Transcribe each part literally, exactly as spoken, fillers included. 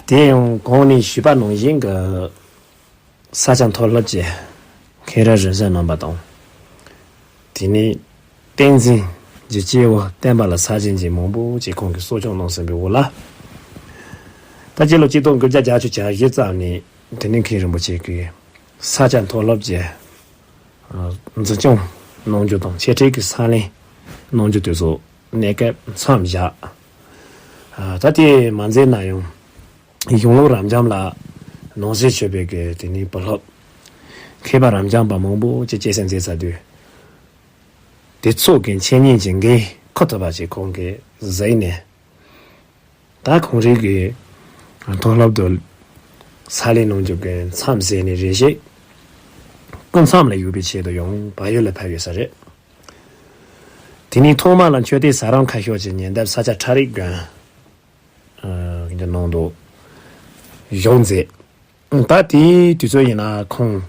དེ་ཡང་གོང་ནས་ཞུས་པ་ནང་བཞིན་གྱི་ས་སྐྱ་མཐོ་སློབ་ཀྱི་མཁན་རབས་རིམ་བྱོན་རྣམ་པ་དང་། དེ་ནས་བསྟན་འཛིན་གྱི་སྐྱེས་བུ་བསྟན་པ་ལ་ས་ཆེན་གྱི་མང་པོ་ཅིག་ཁོང་གིས་གསོ་སྐྱོང་གནང་ཟིན་པའི་འོག་ལ། ད་སྤྱི་ལོ་གཅིག་སྟོང་དགུ་བརྒྱ་བརྒྱད་ཅུ་གྱ་བཞི་ཙམ་ནས་དེ་ནས་མཁན་རིན་པོ་ཆེ་གིས་ས་སྐྱ་མཐོ་སློབ་ཀྱི་འཛིན་སྐྱོང་གནང་རྒྱུ་དང་། འཆད་ཁྲིད་ཀྱི་ས་ལེན་གནང་རྒྱུ་དེ་ཚོ་གནས་སྐབས་མཚམས་བཞག་ད་དེ་མ་མཛད་ན་ཡང་། གཞུང་ལུགས་རབ་འབྱམས་ལ་ནང་གསེས་ཆོད་པའི་གི་དེ་ནས་བུ་སློབ་མཁས་པ་རབ་འབྱམས་པ་མང་པོ་ཅིག་སྐྱེད་སྲིང་མཛད་ཚར་དུས། དེ་ཚོ་གི་འཆད་ཉན་གྱི་འགན་ཁུར་ཐུབ་པ་ཅིག་ཁོང་གིས་གཟིགས་ནས། ད་ཁོང་རང་གིས་མཐོ་སློབ་ཏུ་ས་ལེན་གནང་རྒྱུ་གི་མཚམས་བཞག་ནས་རེ་ཞིག་སྐུ་མཚམས་ལ་བཞུགས་པའི་ཆེད་དུ་ཡང་བལ་ཡུལ་ལ་ཕེབས་ཡོད་ས་རེད། དེ་ནས་ཐོག་མ་ལ་མཆོད་རྟེན་ཟ་རིང་ཁ་ཤོར་གྱི་ཉེ་འདབས་ས་སྐྱ་ཁྲ་རིག་དགོན་གྱི་ནང་དུ་བཞུགས་མཛད། ད་དེའི་དུས་ཚོད་ཡིན་ན་ཁོང་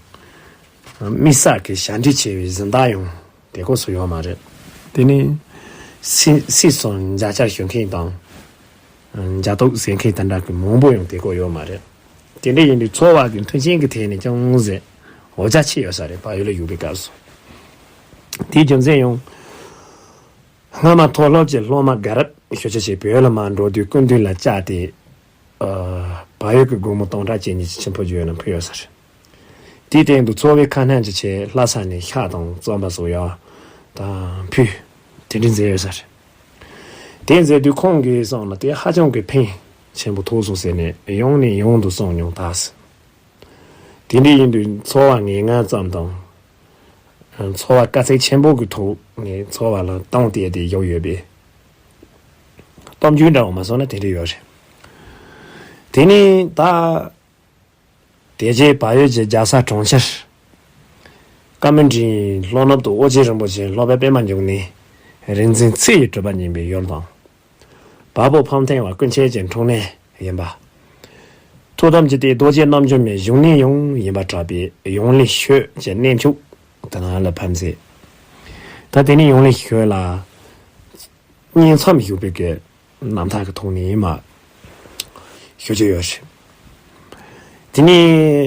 དམིགས་བསལ་གྱི་ཞབས་འདྲེན་བྱས་པའི་གཟེངས་རྟགས་ཡང་དེ་སྐབས་སུ་ཡོད་མ་རེད། དེ་ནི་སྲིད་སྲིད་སྐྱོང་མཇལ་བཅར་ཞུ་མཁན་དང་མཇལ་དུ་བཅར་མཁན་དེ་འདྲ་གི་མང་པོ་ཡང་དེ་སྐབས་ཡོད་མ་རེད། དེ་འདྲ་ཡིན་དུས་ཚོར་བ་གི་མཐུན་རྐྱེན་གྱི་ཐད་ནས་ཅུང་ཟད་འོ་བརྒྱལ་ཆེ་ཡོད་ས་རེད། བལ་ཡུལ་ལ་བཞུགས་པའི་སྐབས་སུ། དེའི་རྒྱུ་མཚན་ཡང་སྔ་མ་མཐོ་སློབ་ཀྱི་སློབ་མ་དགའ་རབ་ཞུ་ཆ་ཞིག་བོད་ལ་མར་འགྲོ་དུས་སྐུ་མདུན་ལ་བཅར་ཏེ། བལ་ཡུལ་གྱི་སྒོར་མོ་སྟོང་ཕྲག་གཅིག་གཉིས་ཀྱི་ཆིག་ཕོར་བརྗེ་ཡོད་ན་ཕུལ་ཡོད་ས་རེད། དེའི་སྟེང་དུ་འཚོ་བའི་ཁ་སྣོན་གྱི་ཆེད་ལྷ་ས་ནས་ཤ་དང་རྩམ་པ་སོགས་ཡང་དང་ཕུལ། དེ་འདྲ་མཛད་ཡོད་ས་རེད། དེ་མཛད་དུས་ཁོང་གིས་བསམ་ན་དེ་ཧ་ཅང་གི་ཕན་ཆེན་པོ་ཐོགས་སོང་ཟེར་ནས་ཡང་ནས་ཡང་དུ་གསུངས་མྱོང་ད། དེ་འདྲ་ཡིན་དུས་འཚོ་བ་ངན་ངོན་ཙམ་དང་། འཚོ་བ་དཀའ་ཚེགས་ཆེན་པོ་གི་ཐོག་ནས་འཚོ་བ་ལ་སྟོང་བསྡད་དེ་བཞུགས་ཡོད་པའི་གཏམ་རྒྱུད་འདྲ་བོ་མ་སོང་ན་དེ་འདྲ་ཡོད་རེད། དེ་ནས་ད། དེ་རྗེས་བལ་ཡུལ་གྱི་རྒྱལ་ས་གྲོང་ཁྱེར་ཀ་མི་ཌི་ལྷོ་ནུབ་ཏུ་ཨོ་རྒྱན་རིན་པོ་ཆེ་སློབ་དཔོན་པདྨ་འབྱུང་གནས་རིག་འཛིན་ཚེ་ཡི་གྲུབ་པ་བརྙེས་པའི་ཡུལ་དང་། བལ་པོ་ཕམ་ཐེང་བ་ཀུན་མཁྱེན་གྱི་འཁྲུངས་གནས་ཡིན་པ། ཐུགས་དམ་གྱི་རྟེན་རྡོ་རྗེ་རྣམ་འགྱུར་མའི་བཞུགས་གནས་ཡང་ཡིན་པར་གྲགས་པའི་ཡང་ལེ་ཤོད་ཀྱི་གནས་མཆོག་དེ་ན་ལ་ཕེབས་མཛད། ད་དེ་ནས་ཡང་ལེ་ཤོད་ལ་བསྙེན་མཚམས་བཞུགས་པའི་གི་རྣམ་ཐར་གྱི་ཐོག་ནས་ཡིན་མ་ཞུ་རྒྱུ་ཡོད་ཞིང་། དེ་ནས་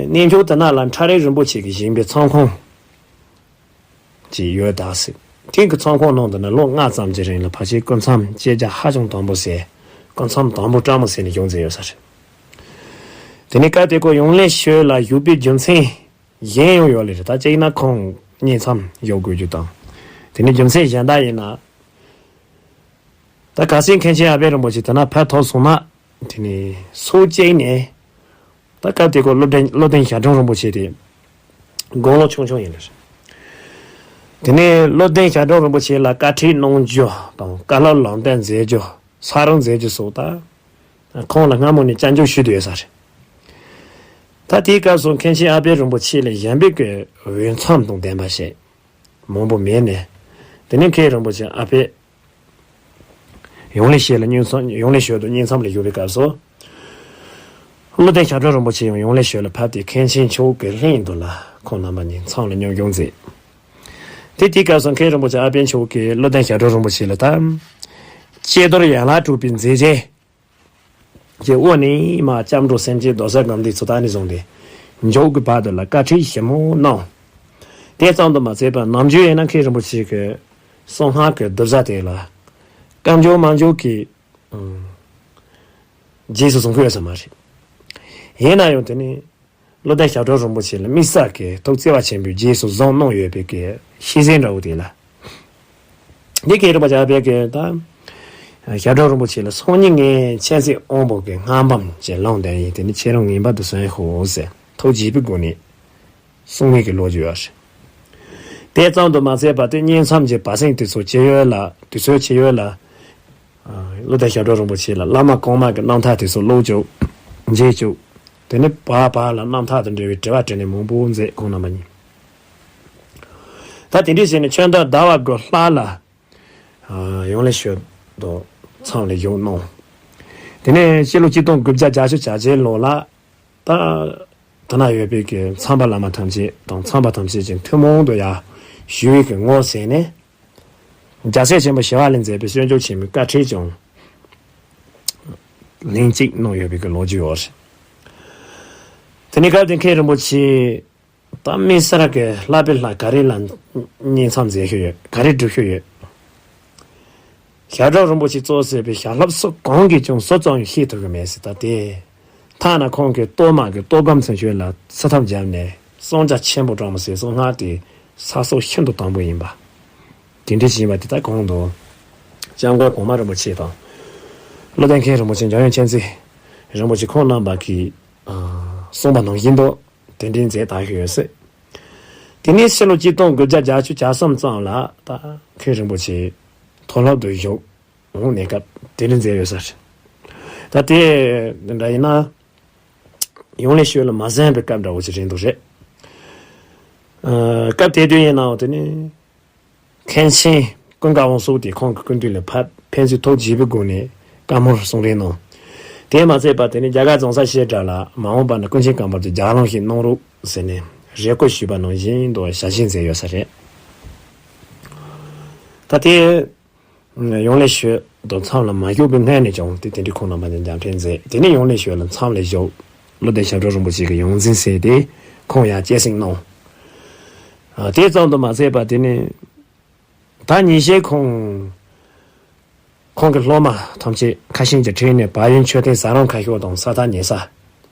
གནས་མཆོག་དེ་ན་ལ་ཁྲ་རིག་རིན་པོ་ཆེ་གིས་བཞེངས་པའི་མཚམས་ཁང་ཅིག་ཡོད་ད་ཟེར། དེང་གི་མཚམས་ཁང་ནང་དུ་ནི་ལོ་ལྔ་ཙམ་གྱི་རིང་ལ་ཕལ་ཆེར་སྐུ་མཚམས་བཅད་རྒྱ་ཧ་ཅང་དམ་པོ་བྱས། སྐུ་མཚམས་དམ་པོ་བཀྲ་མོ་བྱས་ནས་བཞུགས་མཛད་ཡོད་ས་རེད། དེ་ནས་སྐབས་དེ་ཁོ་ཡང་ལེ་ཤོད་ལ་བཞུགས་པའི་རྒྱུ་མཚན་གཞན་ཡང་ཡོད་ལེ་རེད། ད་གཅིག་ན་ཁོང་བསྙེན་མཚམས་བཞུགས་དགོས་རྒྱུ་དང་། དེ་ནས་རྒྱུ་མཚན་གཞན་དག་ཡིན་ན། ད་གལ་སྲིད་མཁན་ཆེན་ཨ་པད་རིན་པོ་ཆེ་དེ་ན་ཕེབས་ཐུབ་སོང་ན། དེ་ནས་སོ་སྐྱེས་ནས། ད་སྐབས་དེ་ཁོ་བློ་ལྡན་བློ་ལྡན་ཞབས་དྲུང་རིན་པོ་ཆེ་དེ་དགུང་ལོ་ཆུང་ཆུང་ཡིན་ལ། དེ་ནས་བློ་ལྡན་ཞབས་དྲུང་རིན་པོ་ཆེ་ལ་བཀའ་ཁྲིད་གནང་རྒྱུ་དང་བཀའ་སློབ་ལམ་སྟོན་མཛད་རྒྱུ་ས་རུང་མཛད་རྒྱུ་སོགས་དང་། ཁོང་ལ་སྔ་མོ་ནས་བཅར་འདྲི་ཞུས་བསྡད་ཡོད་ས་རེད། ད་དེའི་སྐབས་སུ་མཁན་ཆེན་ཨ་པད་རིན་པོ་ཆེ་ལ་གཞན་པའི་གི་འོས་འཚམ་དང་ལྡན་པ་ཞིག་མང་པོ་མེད་ནས། དེ་ནས་མཁན་རིན་པོ་ཆེ་ཨ་པད་ཡང་ལེ་ཤོད་ལ་བསྙེན་མཚམས་ཡང་ལེ་ཤོད་དུ་བསྙེན་མཚམས་ལ་བཞུགས་པའི་སྐབས་སུ། བློ་ལྡན་ཞབས་དྲུང་རིན་པོ་ཆེ་ཡང་ཡང་ལེ་ཤོད་ལ་ཕེབས་ཏེ་མཁན་ཆེན་མཆོག་གི་ལྷན་དུ་ལ་ཁོང་རྣམ་པ་གཉིས་མཚམས་ལ་མཉམ་བཞུགས་མཛད། དེ་དེའི་སྐབས་སུ་མཁན་རིན་པོ་ཆེ་ཨ་པད་མཆོག་གིས་བློ་ལྡན་ཞབས་དྲུང་རིན་པོ་ཆེ་ལ་ད། ཀྱེ་རྡོར་ཡན་ལག་དྲུག་པའི་མཛད་རྗེས་ཀྱི་དབུ་ནས་མར་སྐྱབས་འགྲོ་སེམས་བསྐྱེད་རྡོར་གསལ་སྒོམ་བཟླས་ཚུ་ད་ནས་བཟུང་སྟེ་མཇུག་གི་བར་དུ་ལ་བཀའ་ཁྲིད་ཞིབ་མོ་གནང་། དེ་ཙམ་དུ་མ་ཟད་པར་ནམ་རྒྱུན་ཡིན་ན་མཁན་རིན་པོ་ཆེ་གི་གསང་སྔགས་ཀྱི་གདུལ་བྱ་དེ་ལ་བཀའ་འགྱུར་མ་འགྱུར་གྱི་རྗེས་སུ་བཟུང་གི་ཡོད་ས་མ་རེད། ཡིན་ན་ཡང་དེ་ནི་བློ་ལྡན་ཞབས་དྲུང་རིན་པོ་ཆེ་ལ་དམིགས་བསལ་གྱི་ཐུགས་བརྩེ་བ་ཆེན་པོས་རྗེས་སུ་བཟུང་གནང་ཡོད་པའི་གི་ཤེས་གསལ་འདྲ་བོ་དེ་ལ། འདི་མཁན་རིན་པོ་ཆེ་ཨ་པད་ཀྱིས་ད་ཞབས་དྲུང་རིན་པོ་ཆེ་ལ་སང་ཉིན་ངས་མཁྱེན་བརྩེ་དབང་པོ་གི་སྔགས་འབུམ་ཅིག་ལུང་བསྟན་ཡིན། དེ་ནི་ཁྱེད་རང་ངེས་པར་དུ་གསན་ཤོག་ཟེར་ཐུགས་དགྱེས་པའི་སྒོ་ནས་གསུང་མཁན་གྱི་ལོ་རྒྱུས་ཡོད་རེད། དེ་ཙམ་དུ་མ་ཟད་པར་དེ་བསྙེན་མཚམས་ཀྱི་བར་གསེང་དུས་ཚོད་ཅི་ཡོད་ལ་དུས་ཚོད་ཅི་ཡོད་ལ། བློ་ལྡན་ཞབས་དྲུང་རིན་པོ་ཆེ་ལ་བླ་མ་གོང་མ་གི་རྣམ་ཐར་དེ་ཚོ་ཀློག་རྒྱུ། འབྱེད་རྒྱུ། དེ་ནས་བར་བར་ལ་རྣམ་ཐར་དང་འབྲེལ་བའི་དྲི་བ་དྲིས་ལན་མང་པོ་མཛད་ཁོང་རྣམ་པ་གཉིས། ད་དེ་འདྲས་བྱས་ནས་ཆོས་འདོན་ཟླ་བ་དགུ་ལྷག་ལ་ཡང་ལེ་ཤོད་དུ་མཚམས་ལ་བཞུགས་གནང་། དེ་ནས་ཕྱི་ལོ་གཅིག་སྟོང་དགུ་བརྒྱ་བརྒྱད་ཅུ་གྱ་བརྒྱད་ལོ་ལ་ད་དེ་ན་ཡོད་པའི་གི་མཚམས་པ་བླ་མ་ཐམས་ཅད་དང་མཚམས་པ་ཐམས་ཅད་ཀྱི་ཐུན་མོང་དུ་ཡང་ཞུ་བའི་གི་ངོ་ཟེར་ནས། རྒྱལ་སྲས་ཆེན་པོ་ཞི་བ་ལྷས་མཛད་པའི་སྤྱོད་འཇུག་ཆེན་མོའི་བཀའ་ཁྲིད་ཀྱང་ལན་གཅིག་གནང་ཡོད་པའི་གི་ལོ་རྒྱུས་ཡོད་རེད། དེ་ནས་སྐབས་དེ་མཁན་རིན་པོ་ཆེ་ད་དམིགས་བསལ་གྱི་བསླབ་པའི་ལྷ་ག་རེ་ལ་བསྙེན་མཚམས་མཛད་ཤོས་ཡོད། ག་རེ་སྒྲུབ་ཤོས་ཡོད། ཞབས་དྲུང་རིན་པོ་ཆེ་གཙོ་བྱས་པའི་ཞལ་སློབ་སོགས་གང་གིས་ཀྱང་ཟུར་ཙམ་ཡང་ཤེས་ཐུབ་ཀྱི་མེད་ཟེར། ད་དེ་ཐ་ན་ཁོང་གི་གཏོར་མ་གི་གཏོར་སྒམ་ཚུན་ཆད་ལ་བསིལ་ཐབ་བརྒྱབ་ནས་གསང་རྒྱ་ཆེན་པོ་དྲངས་པ་ཟེར་སོགས་སྔར་དེ་ས་སོགས་ཤིན་ཏུ་དམ་པོ་ཡིན་པ། དེ་འདྲ་ཞིག་ཡིན་པ་དེ་ལྟར་གོང་དུ་སྐྱབས་མགོན་གོང་མ་རིན་པོ་ཆེ་དང་། བློ་ལྡན་མཁན་རིན་པོ་ཆེ། འཇམ་དབྱངས་མཁྱེན་བརྩེ་རིན་པོ་ཆེ་ཁོང་རྣམ་པ་གིས་གསུངས་པ་ནང་བཞིན་དུ་དེ་འདྲའི་མཛད་དར་ཞུ་ཡོད་སྲིད། དེ་ནས་ཕྱི་ལོ་ཆིག་སྟོང་དགུ་བརྒྱ་བརྒྱད་ཅུ་གྱ་གསུམ་ཙམ་ལ་ད་མཁན་རིན་པོ་ཆེ་མཐོ་སློབ་ཏུ་བཞུགས་འོང་གནས་སྐབས་དེ་འདྲ་མཛད་ཡོད་ས་རེད། ད་དེ་འདྲ་ཡིན་ན་ཡང་ལེ་ཤོད་ལ་མ་གསན་པའི་སྐབས་འདྲ་བོ་ཞིག་རེད་འདུག་རེད། ཨ། སྐབས་དེ་དུས་ཡིན་ནའང་དེ་ནི་མཁན་ཆེན་ཀུན་དགའ་དབང་སོགས་དེ་ཁོང་གི་སྐུ་མདུན་ལ་ཕེབས། ཕན་ཚུན་ཐུགས་དགྱེས་པའི་སྒོ་ནས་བཀའ་མོལ་གསུང་རེས་གནང་། དེས་མ་ཚད་པར་དེ་ནི་རྒྱ་གར་རྫོང་སར་བཤད་གྲྭ་ལ་མ་འོངས་པ་ན་ཀུན་མཁྱེན་ཀམ་པོ་ཏི་རྒྱ་གླིང་ཞིག་གནང་རོགས་ཟེར་ནས་རེ་སྐུལ་ཞུས་པ་ནང་བཞིན་དུ་ཞལ་བཞེས་མཛད་ཡོད་ས་རེད། ད་དེ་ཡང་ལེ་ཤོད་དུ་མཚམས་ལ་མ་བཞུགས་པའི་སྔོན་ནས་ཀྱང་དེ་དེ་འདྲའི་ཁོང་རྣམ་པ་ནས་མཇལ་འཕྲད་མཛད། དེ་ནས་ཡང་ལེ་ཤོད་ལ་མཚམས་ལ་བཞུགས། བློ་ལྡན་ཞབས་དྲུང་རིན་པོ་ཆེ་གི་ཡོངས་འཛིན་ཟེར་ཏེ་ཁོང་ཡང་སྐྱེད་སྲིང་གནང་། ཨ། དེ་ཙམ་དུ་མ་ཟད་པར་དེ་ནི་ད་ཉིན་ཤས་ཁོང་ཁོང་གི་སློབ་མ་ཐམས་ཅད་ཁ་ཤས་ཀྱི་གྲས་ནས་བལ་ཡུལ་མཆོད་རྟེན་ཟ་རང་ཁ་ཤོར་དང་ས་ཐག་ཉེ་ས།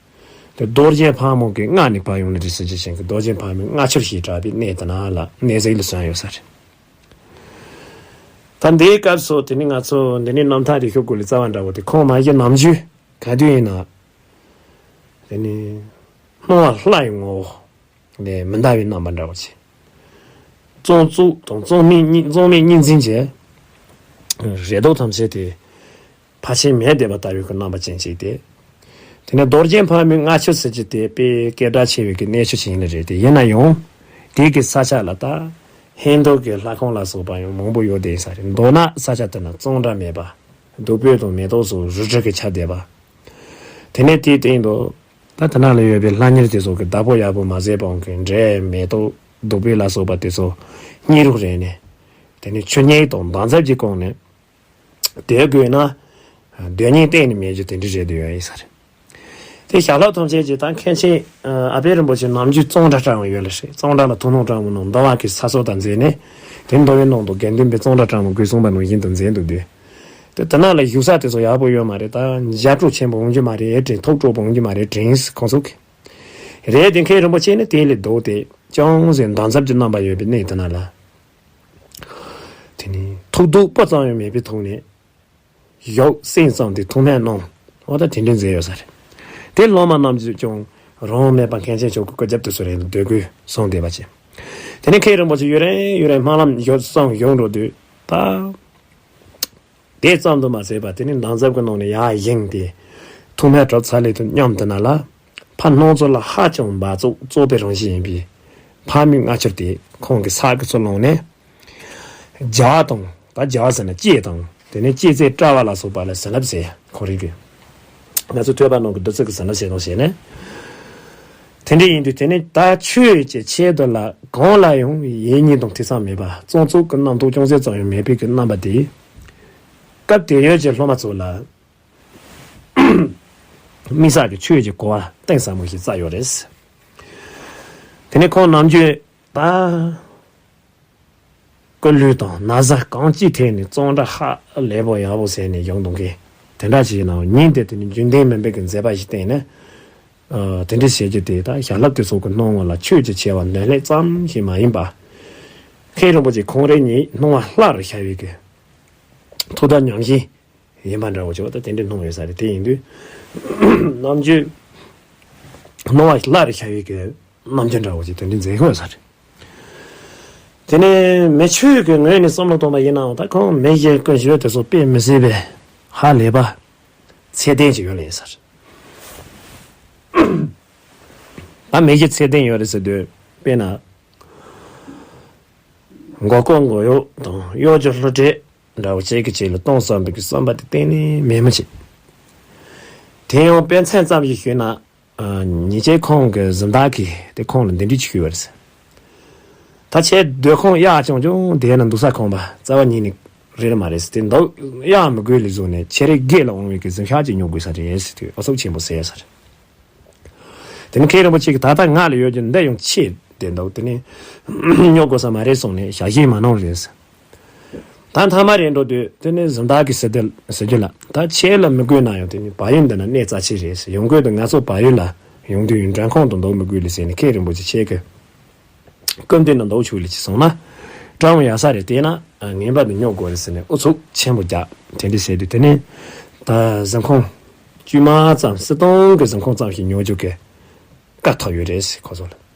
དེ་རྡོ་རྗེ་ཕག་མོ་གི་མངའ་ནས་བལ་ཡོང་ནས་དེ་སྲིད་ཀྱི་ཞིང་གི་རྡོ་རྗེ་ཕག་མོའི་མངའ་ཆུར་ཞེས་གྲགས་པའི་གནས་དེ་ན་ལ་གནས་གཟིགས་ལ་སོན་ཡོད་ས་རེད། ད་འདིའི་སྐབས་སུ་དེ་ནི་ང་ཚོ་འདི་ནི་རྣམ་ཐར་རིག་ཤོད་སྐོར་ལ་རྩ་བ་འདྲ་བོ་དེ་ཁོང་མ་གཞི་ནམ་རྒྱུན་ག་དུས་ཡིན་ན་དེ་ནི་སྣང་བ་ལྷ་ཡི་ངོ་བོ་ནས་མི་འདའ་བའི་རྣམ་པ་འདྲ་བོ་ཆེ། གཙང་བཙུགས་དང་གཙང་མའི་གཉིས་གཙང་མའི་གཉིས་འཛིན་གྱི་རེ་དོགས་ཐམས་ཅད་དེ་ཕལ་ཆེར་མེད་བསྡད་པ་ལྟ་བུའི་གི་རྣམ་པ་ཅན་ཅིག་སྟེ། དེ་ནས་རྡོ་རྗེ་ཕག་མོའི་མངའ་ཆུ་ཟེར་གྱི་དེ་དཔེ་སྐད་གྲགས་ཆེ་བའི་གི་གནས་ཆུ་ཞིག་ཡིན་ལ་རེད་དེ། ཡིན་ན་ཡང་དེ་གི་ས་ཆ་ལ་ད་ཧིན་རྡུ་གི་ལྷ་ཁང་ལ་སོགས་པ་ཡང་མང་པོ་ཡོད་བསྡད་ས་རེད། མདོར་ན་ས་ཆ་དེ་ན་གཙང་སྦྲ་མེད་པ། རྡོ་སྤོས་དང་མེ་ཏོག་སོགས་རུལ་དྲི་གིས་ཁྱབ་བསྡད་པ། དེ་ནས་དེའི་སྟེང་དུ་ད་དེ་ན་ལ་ཡོད་པའི་ལྷ་གཉེར་དེ་ཚོ་གི་བདག་པོ་ཡག་པོ་མ་བཟས་པའང་གི་འབྲས་མེ་ཏོག་རྡོ་སྤོས་ལ་སོགས་པ་དེ་ཚོ་སྙིགས་རོ་རེད་ནས། དེ་ནས་ཆུ་སྙིགས་དང་འདམ་རྫབ་ཀྱིས་བཀང་ནས། དེ་དགོས་ན་སྡོད་སྙིང་གཏན་ནས་མེད་རྒྱུ་དེ་འདྲ་རེད་འདུག་ཡོད་ཡིན་ས་རེད། དེ་ཞལ་ལག་ཐམས་ཅད་ཀྱི་ད་མཁན་ཆེན་ཨ་པད་རིན་པོ་ཆེ་ནམ་རྒྱུན་གཙང་སྦྲ་སྤྲང་བ་ཡོད་ལ་ཤེས། གཙང་སྦྲ་ལ་ཐུགས་སྣང་སྤྲང་བ་ནང་འདུལ་བ་གི་ས་སོགས་དང་མཛད་ནས། དེ་འདུལ་བའི་ནང་དུ་དགེ་འདུན་པའི་གཙང་སྦྲ་སྤྲང་བ་དགོས་གསུངས་པ་ནང་བཞིན་དུ་མཛད་འདུག་དུས། དེ་དེ་ན་ལ་བཞུགས་ས་དེ་ཚོ་ཡག་པོ་ཡོད་མ་རེད། ད་འཇའ་སྤྲོ་ཆེན་པོ་འོང་རྒྱུ་མ་རེད་དྲན། ཐུགས་སྤྲོ་པོ་འོང་རྒྱུ་མ་རེད་དྲན་ཁོང་ཚོ་གི། རེད་དེ་མཁན་རིན་པོ་ཆེ་ནི་དེ་ལས་ལྡོག་སྟེ་ཅུང་ཟད་འདམ་རྫབ་ཀྱི་རྣམ་པ་ཡོད་པའི་གནས་དེ་ན་ལ། དེ་ནི་ཐུགས་སྡུག་སྤུ་ཙམ་ཡང་མེད་པའི་ཐོག་ནས། བཞུགས་སེམས་ཙམ་དེ་ཐུགས་སྨོན་གནང་། འོ་ད་དེ་འདྲ་མཛད་ཡོད་ས་རེད། དེ་སློབ་མ་རྣམས་ཀྱིས་ཀྱང་རང་དབང་མེད་པར་མཁན་ཆེན་མཆོག་གི་སྐུ་རྒྱབ་ཏུ་སོ་རེ་ལ་སྡོད་དགོས་གསུངས་བསྡད་པ་བྱས། དེ་ནས་མཁན་རིན་པོ་ཆེ་ཡུན་རིང་ཡུན་རིང་སྨོན་ལམ་བཞུགས་སམ་བཞུགས་འགྲོ་དུས་ད། དེ་ཙམ་དུ་མ་ཟད་པར་དེ་ནི་འདམ་རྫབ་ཀྱི་ནང་ནས་ཡར་བཞེངས་ཏེ་ཐུགས་སྨོན་གྲུབ་ཚར་ལེ་དུ་མཉམ་དུ་ན་ལ། ཕར་སྣང་ཚུལ་ལ་ཧ་ཅང་འབག་བཙོག་བཙོག་པའི་རང་བཞིན་ཡིན་པས། ཕག་མོའི་མངའ་ཆུ་དེ་ཁོང་གི་ས་གི་ཚུར་ལོང་ནས། རྒྱ་དང་ད་རྒྱ་ཟེར་ན་ལྕེ་དང་དེ་ནས་ལྕེ་རྩེ་བཀྲ་བ་ལ་སོགས་པ་ལ་བྱིན་རླབས་ཟེར་ཁོང་རིག་གི། ང་ཚོ་ཐོས་པ་ནང་གི་བདུད་རྩི་གི་བྱིན་རླབས་ཟེར་དང་ཟེར་ནས། དེ་འདྲ་ཡིན་དུས་དེ་ནས་ད་ཆོས་ཀྱི་ཆེད་དུ་ལ་གང་ལ་ཡང་ཡིད་གཉིས་དང་ཐེ་ཚོམ་མེད་པ་གཙང་བཙོག་གི་རྣམ་རྟོག་ཅུང་ཟད་ཙམ་ཡང་མེད་པའི་གི་རྣམ་པ་དེ། སྐབས་དེ་ཡོད་ཀྱི་སློབ་མ་ཚོ་ལ། དམིགས་བསལ་གྱི་ཆོས་ཀྱི་གོ་བ་གཏིང་ཟབ་མོ་ཞིག་བསྩལ་ཡོད་རེད། དེ་ནས་ཁོང་ནམ་རྒྱུན་ད། སྐུ་ལུས་དང་ན་བཟའ་གང་ཅིའི་ཐད་ནས་གཙང་སྦྲ་ཧ་ལས་པོ་ཡག་པོ་ཟེར་ནས་ཡོང་དང་གི། དེ་འདྲ་ཞིག་ཡིན་ནའང་ཉིན་དེ་དེ་ནི་རྒྱུན་ལྡན་མིན་པའི་གི་མཛད་པ་ཞིག་བསྟན་ནས། ཨ། དེ་འདྲ་བྱེད་རྒྱུ་དེ་ད་ཞལ་སློབ་དེ་ཚོ་གི་སྣང་ངོ་ལ་ཆོས་ཀྱི་ཆེ་བ་འདོན་སླད་ཙམ་ཞིག་མ་ཡིན་པ། མཁན་རིན་པོ་ཆེ་ཁོང་རང་ཉིད་སྣང་བ་ལྷ་རུ་ཤར་བའི་གི། ཐུགས་དམ་ཉམས་བཞེས་ཡིན་པ་འདྲ་བོ་ཅིག་ད་དེ་འདྲའི་སྣང་ཡོད་ས་རེད། དེ་ཡིན་དུས་ནམ་རྒྱུན་སྣང་བ་ལྷ་རུ་ཤར་བའི་གི་རྣམ་འགྱུར་འདྲ་བོ་ཅིག་དེ་འདྲའི་མཛད་ཀྱི་ཡོད་ས་རེད། དེ་ནས་མི་ཆོས་ཀྱི་ངོས་ནས་བསམ་བློ་གཏོང་པ་ཡིན་ནའང་ད་ཁོང་མི་གཞན་ཀུན་སྤྱོད་དེ་ཚོ་དཔེ་མི་སྲིད་པའི་ཧ་ལས་པ་ཚད་ལྡན་ཅིག་ཡོད་ལ་ཡིན་ས་རེད། ད་མི་གཞན་ཚད་ལྡན་ཡོད་རེད་ཟེར་དུས་དཔེར་ན། མགོ་སྐོར་མགོ་གཡོག་དང་གཡོག་གི་བསླུ་བྲིད་འདྲ་བོ་བྱེད་ཀྱི་ཆེད་ལ་གཏོང་བསམ་པའི་གི་བསམ་པ་དེ་གཏན་ནས་མེད་མི་བྱེད། དེ་ཡང་དཔེ་མཚོན་ཙམ་ཞིག་ཞུས་ན། ཉེ་ཆར་ཁོང་གི་གཟེངས་རྟགས་ཀྱིས་དེ་ཁོང་ལ་འདི་འདྲ་ཞིག་ཞུས་པ་རེད། ད་ཁྱེད་སྡོད་ཁང་གཡག་རྐྱང་རྐྱང་བསྡད་ན་འདུག་ས་ཁང་པ་རྩ་བ་ཉིད་ནས་རེད་མ་རེད་ཟེར། དེ་འདུག་གཡག་མི་དགོས་ལས་བཟོས་ནས་ཁྱེད་རང་སྒེར་ལ་འོང་བའི་གི་གཟིམ་ཤག་ཅིག་ཉོ་དགོས་ས་རེད་ཟེར་དུས་ཨ་སྲོག་ཆེན་པོ་ཟེར་ས་རེད། དེ་ནི་མཁན་རིན་པོ་ཆེ་གིས་ད་ལྟ་ང་ལ་ཡོད་རྒྱུ་འདི་ཡང་ཆད་བསྡད་འདུག་དེ་ནི་སྨྱོ་དགོས་ས་མ་རེད་གསུངས་ནས་ཞལ་བཞེས་མ་གནང་རེད། ད་མཐའ་མ་རེད་འགྲོ་དུས་དེ་ནི་གཟེངས་རྟགས་ཀྱི་ཟེར་དེ་ཟེར་རྒྱུ་ལ། ད་ཁྱེད་ལ་མི་དགོས་ན་ཡང་དེ་ནི་བལ་ཡུལ་འདི་ན་གནས་རྩ་ཆེ་རེད། ཡོང་དགོས་དུས་ང་ཚོ་བལ་ཡུལ་ལ་ཡོང་དུས་མགྲོན་ཁང་དུ་འདུག་མི་དགོས་ལེ་ཟེར་ནས་མཁན་རིན་པོ་ཆེ་ཁྱེད་ཀྱི་སྐུ་མདུན་ན་འདུག་ཆོག་ལེ་ཅིག་སོང་ན་སྤྲང་བོ་ཡག་ས་རེད། དེས་ན་ངེས་པར་དུ་སྨྱོ་དགོས་རེད་ཟེར་ནས་ཨུ་ཚུགས་ཆེན་པོ་རྒྱག་དེ་འདྲ་བྱས་དུས་དེ་ནི་ད་གཟིམ་ཁང་དཀྱུས་མ་ཙམ་སྲིད་དོན་གྱི་གཟིམ་ཁང་ཙམ་ཞིག་ཉོ་རྒྱུ་གི་བཀའ་ཐོབ་ཡོད་རེད་ཟེར་ཁོ་ཚོ་ལ།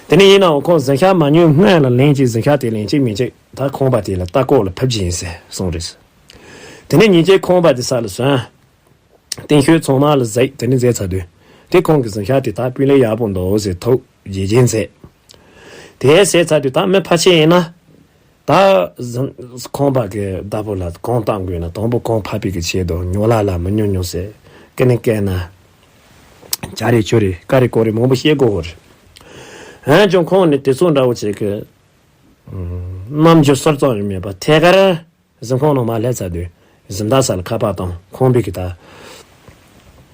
དེ་ནས་ཡིན་ནའང་ཁོང་གཟིམ་ཤག་མ་ཉོས་སྔོན་ལ་ལེན་གཅིག་གཟིམ་ཤག་དེ་ལེན་གཅིག་མིན་གཅིག་ད་ཁང་པ་དེ་ལ་ལྟ་སྐོར་ལ་ཕེབས་ཀྱི་ཡིན་ཟེར་གསུངས་རེད། དེ་ནས་ཉིན་གཅིག་ཁང་པ་དེ་ས་ལ་སོན། རྟིང་ཤོད་ཚང་མ་ལ་གཟིགས། དེ་ནས་མཛད་ཚར་དུས་དེ་ཁོང་གི་གཟིམ་ཤག་དེ་ད་དཔེ་ལས་ཡག་པོ་འདུག་ཟེར་ཐུགས་དགྱེས་དགྱེས་མཛད། དེ་ཟེར་ཚར་དུས་ད་མི་ཕལ་ཆེར་ཡིན་ན། ད་གཟིམ་ཁང་པ་གི་བདག་པོ་ལ་གང་བཏང་དགོས་ན་དང་པོ་གང་ཕབ་པའི་གི་ཆེད་དུ་ཉོ་ལ་ལ་མི་ཉོ་ཉོ་ཟེར། སྐེ་ནས་སྐེ་ན་ཇ་རེ་ཆུ་རེ་ཀ་རེ་ཀོ་རེ་མང་པོ་བཤད་དགོས་གོ་རེད། འོན་ཀྱང་ཁོང་ནི་དེ་ཚོ་འདྲ་བོ་བྱེད་གི་རྣམ་འགྱུར་སོར་ཙམ་ཡང་མེད་པ་ཐད་ཀར་གཟིམ་ཁང་ནང་མར་སླེབས་ཚར་དུས་གཟིམ་བདག་ས་ལ་ཁ་པར་བཏང་། ཁང་པའི་གི་ད་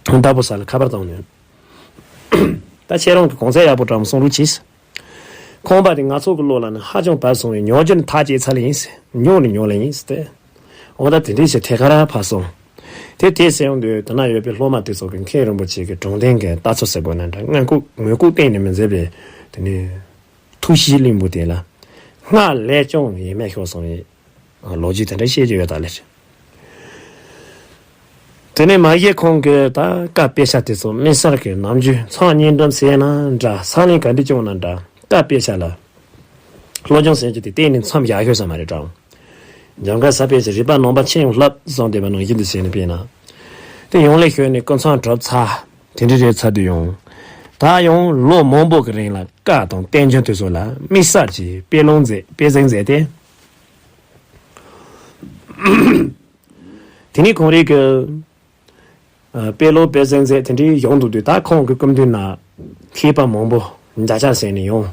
བདག་པོ་ས་ལ་ཁ་པར་བཏང་ནས། ད་ཁྱེད་རང་གི་གང་ཚད་ཡག་པོ་དྲང་མོ་གསུང་རོགས་གྱིས། ཁང་པ་དེ་ང་ཚོ་གི་བློ་ལ་ནི་ཧ་ཅང་བབས་སོང་བས་ཉོ་རྒྱུ་ནི་ཐག་བཅད་ཚར་ལེ་ཡིན་ཟེར། ཉོ་ནི་ཉོ་ལེ་ཡིན་ཟེར་ཏེ། འོ་ད་དེ་འདྲའི་ཞིག་ཐད་ཀར་ཕར་སོང་། དེ་དེ་ཟེར་ཡོང་དུས་དེ་ན་ཡོད་པའི་སློབ་མ་དེ་ཚོ་གི་མཁན་རིན་པོ་ཆེ་གི་དྲུང་དེབ་གི་ལྟ་ཚུལ་ཟེར་དགོས་ན་འདྲ་ངན་ལྐུགས་ངན་ལྐུགས་གཏན་ནས་མི་མཛད་པའི་དེ་ནི་ཐུགས་གཤིས་བརླིང་པོ་དེ་ལ་སྔར་ལས་ཀྱང་ཡེ་མེད་ཤོར་སོང་བས། ལོ་རྒྱུས་དེ་འདྲ་བཤད་ཀྱི་ཡོད་ད་ལེ། དེ་ནས་མ་གཞི་ཁོང་གིས་ད་བཀའ་དཔེ་ཆ་དེ་ཚོ་དམིགས་བསལ་གྱི་ནམ་རྒྱུན་ཚང་སྙིང་འདོམས་ཟེར་ན་འདྲ་ས་གནས་ག་འདྲ་བྱུང་ན་འདྲ་བཀའ་དཔེ་ཆ་ལ་སློབ་སྦྱོང་ཟེར་རྒྱུ་དེ་གཏན་ནས་མཚམས་བཞག་ཤོར་ས་མ་རེད་དྲང་། འཇམ་དཀར་ས་པཎ་གྱི་རིག་པ་ནང་པ་ཆེས་ཡང་བསླབ་གསུངས་བསྡད་པ་ནང་བཞིན་དུ་བྱས་ནས་དཔེར་ན། དེ་ཡོང་ལེ་ཤོར་ནས་སྐུ་མཚམས་གྲུབ་ཚར། དེ་འདྲ་རེད་ཚར་དུས་ཡང་། ད་ཡང་ལོ་མང་པོ་གི་རིང་ལ་བཀའ་དང་བསྟན་འགྱུར་དེ་ཚོ་ལ་དམིགས་བསལ་གྱིས་དཔེ་ཀློག་མཛད་དཔེ་གཟིགས་མཛད་དེ། དེ་ནས་ཁོང་རང་གི་ཨ་དཔེ་ཀློག་དཔེ་གཟིགས་མཛད་དེ་འདྲའི་ཡོང་འདུག་དུས་ད་ཁོང་གི་སྐུ་མདུན་ན་མཁས་པ་མང་པོ་མཇལ་ཕྱག་ཟེར་ནས་ཡོང་།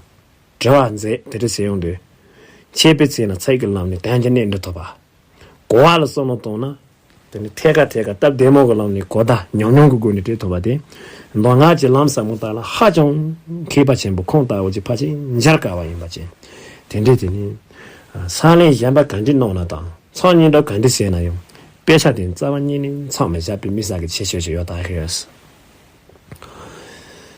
དྲི་བ་མཛད་དེ་འདྲ་ཟེར་ཡོང་དུས། འཆད་པའི་ཚིག་ན་ཚིག་གི་ལམ་ནས་དོན་གྱི་གནད་འདྲེན་ཐུབ་པ། གོ་བ་ལ་བསམ་བློ་བཏང་ན། དེ་ནི་ཐད་ཀ་ཐད་ཀ་སྟབས་བདེ་མོ་གི་ལམ་ནས་གོ་བརྡ་ཉུང་ཉུང་གི་སྒོ་ནས་སྤྲད་ཐུབ་པ་དེ། མདོ་སྔགས་ཀྱི་ལམ་ཟབ་མོ་དག་ལ་ཧ་ཅང་མཁས་པ་ཆེན་པོ་ཁོང་ལྟ་བུ་ཅིག་ཕལ་ཆེར་མཇལ་དཀའ་བ་ཡིན་པ་ཅན། དེ་འདྲའི་དེ་ནི། ས་གནས་གཞན་པ་ག་འདྲ་གནང་ན་དང་ཚང་སྙིང་འདོམས་ག་འདྲ་བྱས་ན་ཡང་དཔེ་ཆ་དེ་རྩ་བ་ཉིད་ནས་མཚམས་མི་བཞག་པའི་དམིགས་བསལ་གྱི་ཁྱད་ཆོས་ཤིག་ཡོད་ད་ཧེ་ཡོད།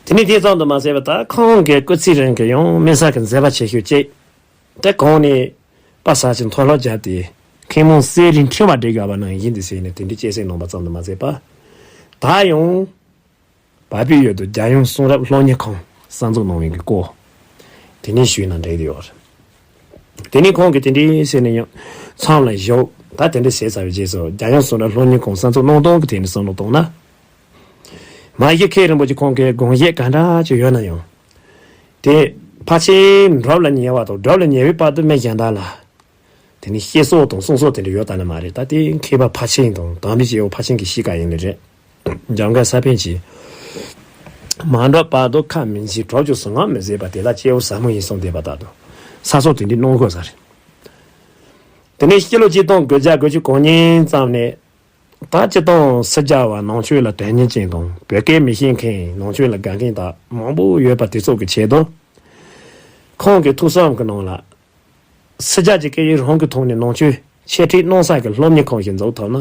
དེ་ནི་དེ་ཙམ་དུ་མ་ཟད་པ་ད་ཁོང་གི་སྐུ་ཚེ་རིང་གི་ཡང་དམིགས་བསལ་གྱི་མཛད་པ་ཆེ་ཤོས་གཅིག་དེ་གོང་ནས་པ་ས་ཆེན་མཐོ་སློབ་བརྒྱབ་སྟེ་མཁན་མོ་གསེར་རིའི་ཕྲེང་བ་སྒྲིག་དགོས་པ་ནང་བཞིན་དུ་ཟེར་ནས་དེ་འདྲའི་སྐྱེས་སྲིད་གནང་པ་ཙམ་དུ་མ་ཟད་པ། ད་ཡང་བལ་པོའི་ཡུལ་དུ་རྒྱལ་ཡུམ་གསུང་རབ་སློབ་གཉེར་ཁང་གསར་འཛུགས་གནང་བའི་གི་སྐོར་དེ་ནས་ཞུས་ན་འགྲིག་གི་ཡོད་རེད། དེ་ནས་ཁོང་གིས་དེ་འདྲའི་ཟེར་ནས་ཡང་མཚམས་ལ་བཞག་ད་དེ་འདྲ་བྱས་ཚར་བའི་རྗེས་སུ་རྒྱལ་ཡུམ་གསུང་རབ་སློབ་གཉེར་ཁང་གསར་འཛུགས་གནང་སྟངས་ཀྱི་ཐད་ནས་བསམ་བློ་བཏང་ན། མ་གཞི་མཁན་རིན་པོ་ཆེ་ཁོང་གི་དགོངས་བཞེད་ག་འདྲ་ཅིག་ཡོད་ན་ཡང་། དེ་ཕལ་ཆེར་སྒྲུབ་ལ་ཉེ་བ་དང་སྒྲུབ་ལ་ཉེ་བའི་བར་དུ་མི་གཞན་དག་ལ། དེ་ནི་བཤད་སྲོལ་དང་གསུང་སྲོལ་དེ་འདྲ་ཡོད་ད་ནི་མ་རེད། ད་དེ་མཁས་པ་ཕལ་ཆེར་དང་དམ་པའི་སྐྱེ་བོ་ཕལ་ཆེར་གྱི་གཤིས་ཀ་ཡིན་ནི་རེད། འཇམ་དཀར་ས་པཎ་གྱིས། མ་སྒྲུབ་བར་དུ་ཁ་མི་འབྱེད་གྲོགས་ཀྱི་གཟུངས་སྔགས་མི་ཟེར་བ་དེ་ལ་སྐྱེ་བོ་ཟབ་མོ་ཡིན་གསུངས་བསྡད་པ་ལྟར་དུ། ས་སོགས་དེ་འདྲའི་གནང་དགོས་ས་རེད། དེ་ནས་སྤྱི་ལོ་གཅིག་སྟོང་དགུ་བརྒྱ་དགུ་བཅུ་གོ་གཉིས་ཙམ་ནས། ད་སྤྱིར་བཏང་སྲིད་རྒྱལ་བ་ནང་ཆོས་ལ་དོན་གཉེར་ཅན་དང་བོད་སྐད་མི་ཤེས་མཁན་ནང་ཆོས་ལ་དགའ་མཁན་དག་མང་པོ་ཡོད་པ་དེ་ཚོ་གི་ཆེད་དུ། ཁོང་གི་ཐུགས་བསམ་གྱི་ནང་ལ། སྲིད་རྒྱལ་གྱི་སྐད་ཡིག་རང་གི་ཐོག་ནས་ནང་ཆོས་འཆད་ཁྲིད་གནང་ས་གི་སློབ་གཉེར་ཁང་ཞིག་འཛུགས་ཐུབ་ན།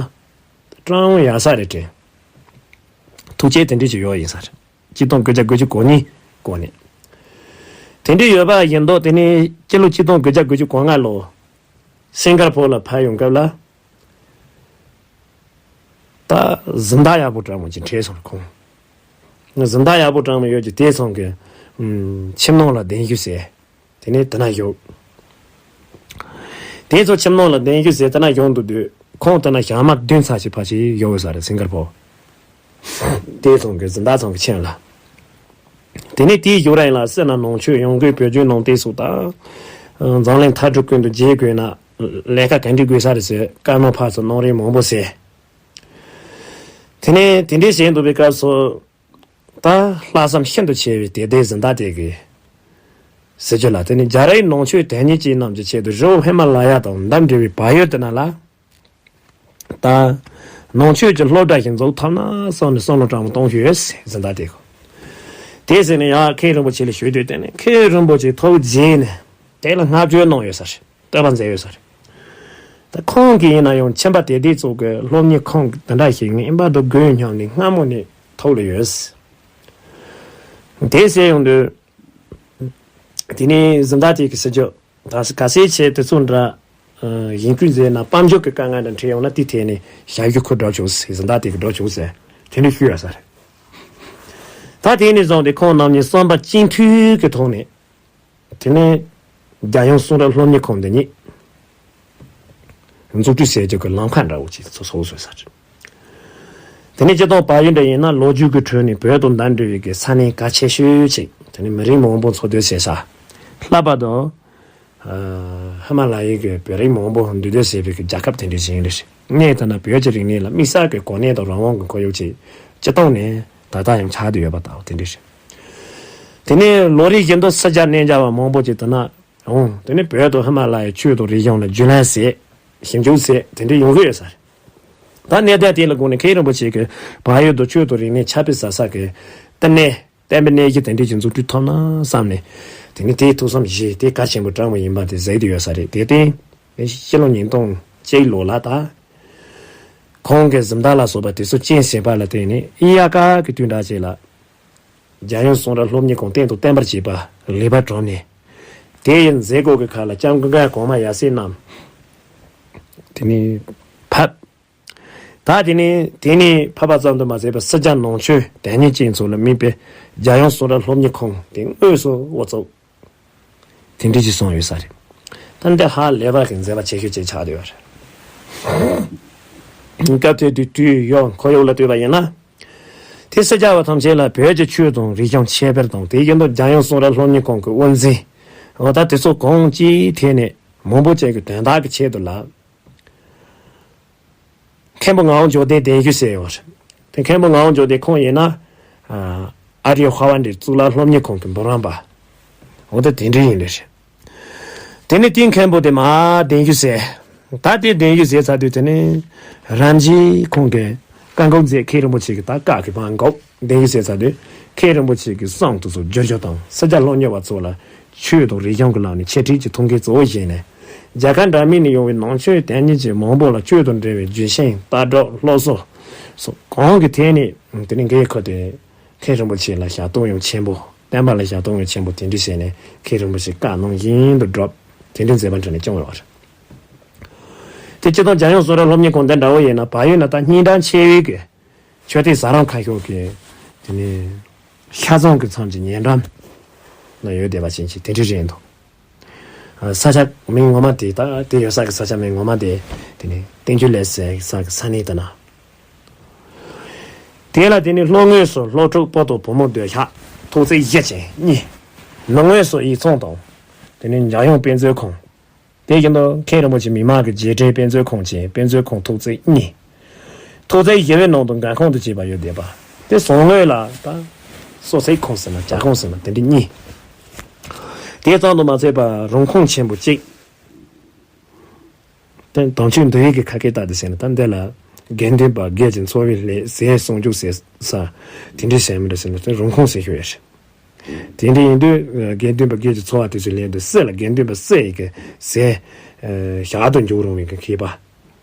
སྤྲང་བོ་ཡག་ས་རེད་དྲན། ཐུགས་བསྐྱེད་དེ་འདྲ་ཅིག་ཡོད་ཡིན་ས་རེད། གཅིག་སྟོང་དགུ་བརྒྱ་དགུ་བཅུ་གོ་གཉིས་གོང་ནས། དེ་འདྲ་ཡོད་པ་ཡིན་མདོག་དེ་ནས་སྤྱི་ལོ་གཅིག་སྟོང་དགུ་བརྒྱ་དགུ་བཅུ་གོ་ལྔ་ལོ། སིང་གར་ཕོར་ལ་ཕར་ཡོང་སྐབས་ལ། ད་གཟེངས་རྟགས་ཡག་པོ་དྲང་མོ་ཅིག་འཕྲད་སོང་ཁོང་། གཟེངས་རྟགས་ཡག་པོ་དྲང་མོ་ཡོད་ཀྱི་དེ་ཚང་གི་ཁྱིམ་ནང་ལ་གདན་ཞུ་ཟེར། དེ་ནས་དེ་ན་བཞུགས། དེ་ཚོ་ཁྱིམ་ནང་ལ་གདན་ཞུ་ཟེར་དེ་ན་བཞུགས་འདུག་དུས་ཁོང་དེ་ན་ཞག་མ་བདུན་ཚར་ཞིག་ཕལ་ཆེར་བཞུགས་ཡོད་ས་རེད་སིང་གར་ཕོར། དེ་ཚང་གི་གཟེངས་རྟགས་ཚང་གི་ཁྱིམ་ལ། དེ་ནས་དེའི་བཞུགས་ར་ཡིན་ལ་སྲིད་ན་ནང་ཆོས་ཡོང་སྒོས་བོད་བརྒྱུད་ནང་བསྟན་སོགས་དང་། འཛམ་གླིང་མཐའ་གྲུབ་ཀུན་ཏུ་རྒྱས་དགོས་ན་ལས་ཀ་ག་འདྲ་དགོས་ས་རེད་ཟེར་བཀའ་མོལ་ཕར་ཚུར་གནང་རེས་མང་པོ་ཟེར། དེ་ནས་དེ་འདྲའི་བྱས་འདུག་པའི་སྐབས་སུ། ད་ལྷག་བསམ་ཤིན་ཏུ་ཆེ་བའི་དད་ལྡན་གཟེངས་རྟགས་དེ་གིས། ཟེར་རྒྱུ་ལ་དེ་ནི་རྒྱ་རིགས་ནང་ཆོས་དོན་གཉེར་ཅན་རྣམས་ཀྱི་ཆེད་དུ་རི་བོ་ཧི་མ་ལ་ཡ་དང་འདབས་འབྲེལ་བའི་བལ་ཡུལ་དེ་ན་ལ། ད་ནང་ཆོས་ཀྱི་སློབ་གྲྭ་ཞིག་འཛུགས་ཐུབ་ན་བསམ་ནས་བསམ་བློ་དྲང་མོ་གཏོང་ཞུས་ཟེར་གཟེངས་རྟགས་དེ་གོ། དེ་ཟེར་ནས་ཡང་མཁན་རིན་པོ་ཆེ་ལ་ཞུས་དུས། དེ་ནས་མཁན་རིན་པོ་ཆེ་ཐུགས་དགྱེས་ནས་དེ་ལ་བསྔགས་བརྗོད་གནང་ཡོད་ས་རེད། བསྟོད་པ་མཛད་ཡོད་ས་རེད། ད་ཁོང་གིས་ཡིན་ན་ཡང་ཁྱིམ་པ་དེ་དེ་ཚོ་གི་སློབ་གཉེར་ཁང་དེ་འདྲ་ཞིག་ནས་ཨིན་པ་དུ་དགོས་སྙམ་ནས་སྔ་མོ་ནས་ཐུགས་ལ་ཡོད། དེ་ཟེར་ཡོང་དུས། དེ་ནས་གཟེངས་རྟགས་དེ་གི་ཟེར་རྒྱུ། ད་ག་ཟེ་ཆེ་དེ་ཚོ་འདྲ། ཡིན་ཁུལ་མཛད་ན་དཔལ་འབྱོར་གྱི་དཀའ་ངལ་འདྲ་འཕྲད་ཡོང་ན་དེ་ཐད་ནས་ཞབས་ཞུ་ཁུར་འགྲོ་ཆོག་ཟེར། གཟེངས་རྟགས་དེ་གི་འགྲོ་ཆོག་ཟེར། དེ་འདྲ་ཞུས་ཡོད་ས་རེད། ད་དེ་ནས་བཟུང་སྟེ་ཁོང་རྣམ་གཉིས་བསམ་པ་གཅིག་མཐུན་གྱི་ཐོག་ནས། དེ་ནས་རྒྱལ་ཡོངས་གསུང་རབ་སློབ་གཉེར་ཁང་འདི་ཉིད་འཛུགས་སྐྲུན་བྱེད་རྒྱུ་གི་ལམ་ཁ་འདྲ་བོ་ཅིག་ཚོ་བཟོ་བཟོས་ས་རེད། དེ་ནས་སྤྱིར་བཏང་བལ་ཡུལ་འདྲ་ཡིན་ན་ལོ་རྒྱུས་ཀྱི་ཁྲོད་ནས་བོད་དང་འདྲ་འདྲ་བའི་གི་ས་གནས་གལ་ཆེ་ཤོས་ཅིག་དེ་ནས་མི་རིགས་མང་པོ་འཚོ་སྡོད་བྱེད་ས། ལྷག་པར་དུ་ཧི་མ་ལ་ཡའི་གི་བོད་རིགས་མང་པོ་འདུས་སྡོད་བྱེད་པའི་གི་རྒྱལ་ཁབ་དེ་འདྲ་ཞིག་ཡིན་རེད། གནས་དེ་ན་བོད་ཀྱི་རིག་གནས་ལ་དམིགས་བསལ་གྱི་གོ་གནས་དང་རང་དབང་གི་ཁོར་ཡུག་ཅིག་སྤྱིར་བཏང་ནས་ད་ལྟ་ཡང་ཆགས་བསྡད་ཡོད་པ་ལྟ་བུ་དེ་འདྲ་རེད། དེ་ནས་ལོ་རེ་བཞིན་དུ་སྲིད་བྱ་གནས་མཇལ་བ་མང་པོ་ཅིག་དེ་ན་འོང་། དེ་ནས་བོད་དང་ཧི་མ་ལ་ཡའི་ཆོས་དང་རིག་གཞུང་ལ་རྒྱུས་ལོན་བྱེད། ཞིབ་འཇུག་བྱེད། དེ་འདྲ་ཡོང་གི་ཡོད་ས་རེད། ད་གནས་སྟངས་དེ་ལ་དགོངས་ནས་མཁན་རིན་པོ་ཆེ་གིས་བལ་ཡུལ་དུ་ཆོས་དང་རིག་གནས་ཁྱབ་སྤེལ་བྱ་ས་གི་བསྟི་གནས། བསྟན་པའི་གནས་གཞི་དེ་འདྲ་ཞིག་འཛུགས་སྐྲུན་ཐུབ་ན་བསམ་ནས། དེ་ནི་དེའི་ཐུགས་བསམ་བཞེས་ཏེ་གལ་ཆེན་པོ་དྲངས་པ་ཡིན་པ་དེ་གཟིགས་བསྡད་ཡོད་ས་རེད། དེ་སྟེང་ཕྱི་ལོ་ཉིས་སྟོང་གཅིག་ལོ་ལ་ད་ཁོང་གི་གཟེངས་རྟགས་ལ་སོགས་པ་དེ་ཚོ་རྐྱེན་བྱས་པ་ལ་བརྟེན་ནས་དབྱར་ཁ་གི་དུས་འདྲ་ཅིག་ལ་རྒྱལ་ཡོངས་གསུང་རབ་སློབ་གཉེར་ཁང་བསྟན་དང་བསྟན་པར་བྱེད་པ་ལེགས་པར་གྲུབ་ནས། དེ་ཡི་མཛད་སྒོ་གི་ཁག་ལ་སྐྱབས་མགོན་གོང་མ་ཡབ་སྲས་རྣམས་དེ་ནས་ཕེབས། ད་དེ་ནས་དེ་ནས་ཕེབས་པ་ཙམ་དུ་མ་ཟད་པར་སྲིད་བྱ་ནང་ཆོས་དོན་གཉེར་ཅན་ཚོ་ལ་དམིགས་པའི་རྒྱལ་ཡོངས་གསུང་རབ་སློབ་གཉེར་ཁང་དེ་དངོས་སུ་དབུ་བཙུགས། དེ་འདྲ་ཞིག་སོང་ཡོད་ས་རེད། ད་འདི་ཧ་ལས་པ་གི་མཛད་པ་ཆེ་ཤོས་ཅིག་ཆགས་བསྡད་ཡོད་རེད། སྐབས་དེ་དུས་དུས་ཡོད་ཁོར་ཡུག་ལ་ལྟོས་པ་ཡིན་ན། དེ་སྲིད་བྱ་བ་ཐམས་ཅད་ལ་བོད་ཀྱི་ཆོས་དང་རིག་གཞུང་ཁྱབ་སྤེལ་དང་། དེ་བཞིན་དུ་རྒྱལ་ཡོངས་གསུང་རབ་སློབ་གཉེར་ཁང་གི་དབུ་འཛིན། འོ་ད་དེ་ཚོ་གང་ཅིའི་ཐད་ནས་མང་པོ་ཅིག་གི་དོན་དག་གི་ཆེད་དུ་ལ། མཁན་པོ་ངག་དབང་འབྱོར་ལྡན་གདན་ཞུ་བྱས་ཡོད་རེད། དེ་མཁན་པོ་ངག་དབང་འབྱོར་ལྡན་ཁོང་ཡིན་ན། ཨ་རིའི་ཧ་ཝ་ཌི་གཙུག་ལག་སློབ་གཉེར་ཁང་གི་འབུམ་རམས་པ། འོ་ད་དེ་འདྲ་ཡིན་ལེ་རེད། དེ་ནས་དེའི་མཁན་པོ་དེ་མར་གདན་ཞུ་བྱས། ད་དེ་གདན་ཞུ་བྱས་ཚར་དུས་དེ་ནས་རིམ་བཞིན་ཁོང་གིས་བཀའ་བསྒོ་མཛད། མཁན་རིན་པོ་ཆེ་གི་ད་བཀའ་གི་བཀའ་བསྒོ་གདན་ཞུ་བྱས་ཚར་དུས་མཁན་རིན་པོ་ཆེ་གི་གསུང་དེ་ཚོ་བསྒྱུར་རྒྱུ་དང་། སྲིད་བྱ་སློབ་གཉེར་བ་ཚོ་ལ་ཆོས་དང་རིག་གཞུང་གི་ལམ་ནས་འཆད་ཁྲིད་ཀྱི་ཐུགས་འགན་གཙོ་བོ་བཞེས་ནས། རྒྱ་གར་འདྲ་མིན་ནས་ཡོང་བའི་ནང་ཆོས་དོན་གཉེར་ཅན་མང་པོ་ལ་ཆོས་དང་འབྲེལ་བའི་རྒྱུན་ཤེས་ལྟ་གྲུབ་སློབ་གསོ་སོགས་གང་གི་ཐད་ནས་དེ་ནས་འགན་ཁུར་ཏེ། མཁན་རིན་པོ་ཆེ་ལ་ཞབས་ཏོག་ཡང་ཆེན་པོ། བསྟན་པ་ལ་ཞབས་ཏོག་ཡང་ཆེན་པོ་དེ་འདྲ་བྱས་ནས་མཁན་རིན་པོ་ཆེ་བཀའ་གནང་བཞིན་དུ་བསྒྲུབས། དེ་འདྲའི་མཛད་པ་འཕྲིན་ལས་བསྐྱངས་ཡོད་པ་རེད། དེ་སྤྱིར་བཏང་རྒྱལ་ཡོངས་གསུང་རབ་སློབ་གཉེར་ཁང་འདི་འདྲ་བོ་ཡིན་ན་བལ་ཡུལ་ན་ད་སྙིང་གྲགས་ཆེ་བའི་གི་ཆོས་སྡེ་ཟབ་རིམ་ཁག་ཤོག་གི་དེ་ནས་ཤར་རྫོང་གི་མཚམས་ཀྱི་ཉེ་འགྲམ་ན་ཡོད་བསྡད་པ་ཅན་ཅིག་དེ་འདྲ་རེད་འདུག་ས་ཆ་མིང་ངོ་མ་དེ་ད་དེ་ཡོད་ས་གི་ས་ཆ་མིང་ངོ་མ་དེ་དེ་ནས་བསྟན་ཆོས་གླིང་ཟེར་ས་གི་ས་གནས་དེ་ན། དེ་ལ་དེ་ནས་སློབ་ངོས་སུ་སློབ་ཕྲུག་ཕོ་དང་བུ་མོ་སྡོད་ཤག་ཐོག་བརྩེགས་བཞི་ཅན་གཉིས། ནང་ངོས་སུ་ཡིག་ཚང་དང་། དེ་ནས་འཇམ་དབྱངས་དཔེ་མཛོད་ཁང་། དེ་བཞིན་དུ་མཁན་རིན་པོ་ཆེ་མི་མང་གི་རྗེས་དྲན་དཔེ་མཛོད་ཁང་ཅན་དཔེ་མཛོད་ཁང་ཐོག་བརྩེགས་གཉིས། ཐོག་བརྩེགས་བཞི་པའི་ནང་དུ་འགན་ཁང་དུ་བྱས་པ་ཡོད་བསྡད་པ། དེ་ཟུར་ངོས་ལ་ད་གསོལ་ཚིགས་ཁང་ཟེར་ན་ཇ་ཁང་ཟེར་ན་དེ་འདྲ་གཉིས། དེ་ཙམ་དུ་མ་ཚད་པར་རུང་ཁུངས་ཆེན་པོ་གཅིག་དེ་དམ་ཆོས་འདུལ་བའི་གི་ཁ་སྐད་ལྟར་དུ་ཟེར་ན་ད་འདི་ལ་དགེ་འདུན་པ་སྒེར་གྱི་འཚོ་བའི་ལས་ཟས་སྲུང་སྐྱོབ་ཟེར་ས་དེ་འདྲའི་ཟེར་མི་འདྲ་ཟེར་ན་དེ་རུང་ཁུངས་ཟེར་ཞུ་ཡ་རེད། དེ་འདྲ་ཡིན་དུས་དགེ་འདུན་པ་སྒེར་གྱི་འཚོ་བ་དེ་ཚོའི་ལས་དུ་སྲིད་ལ་དགེ་འདུན་པ་སྲིད་ཡི་གི་ཟས་ཞག་ཏུ་འཇུག་རུང་བའི་གི་མཁས་པ།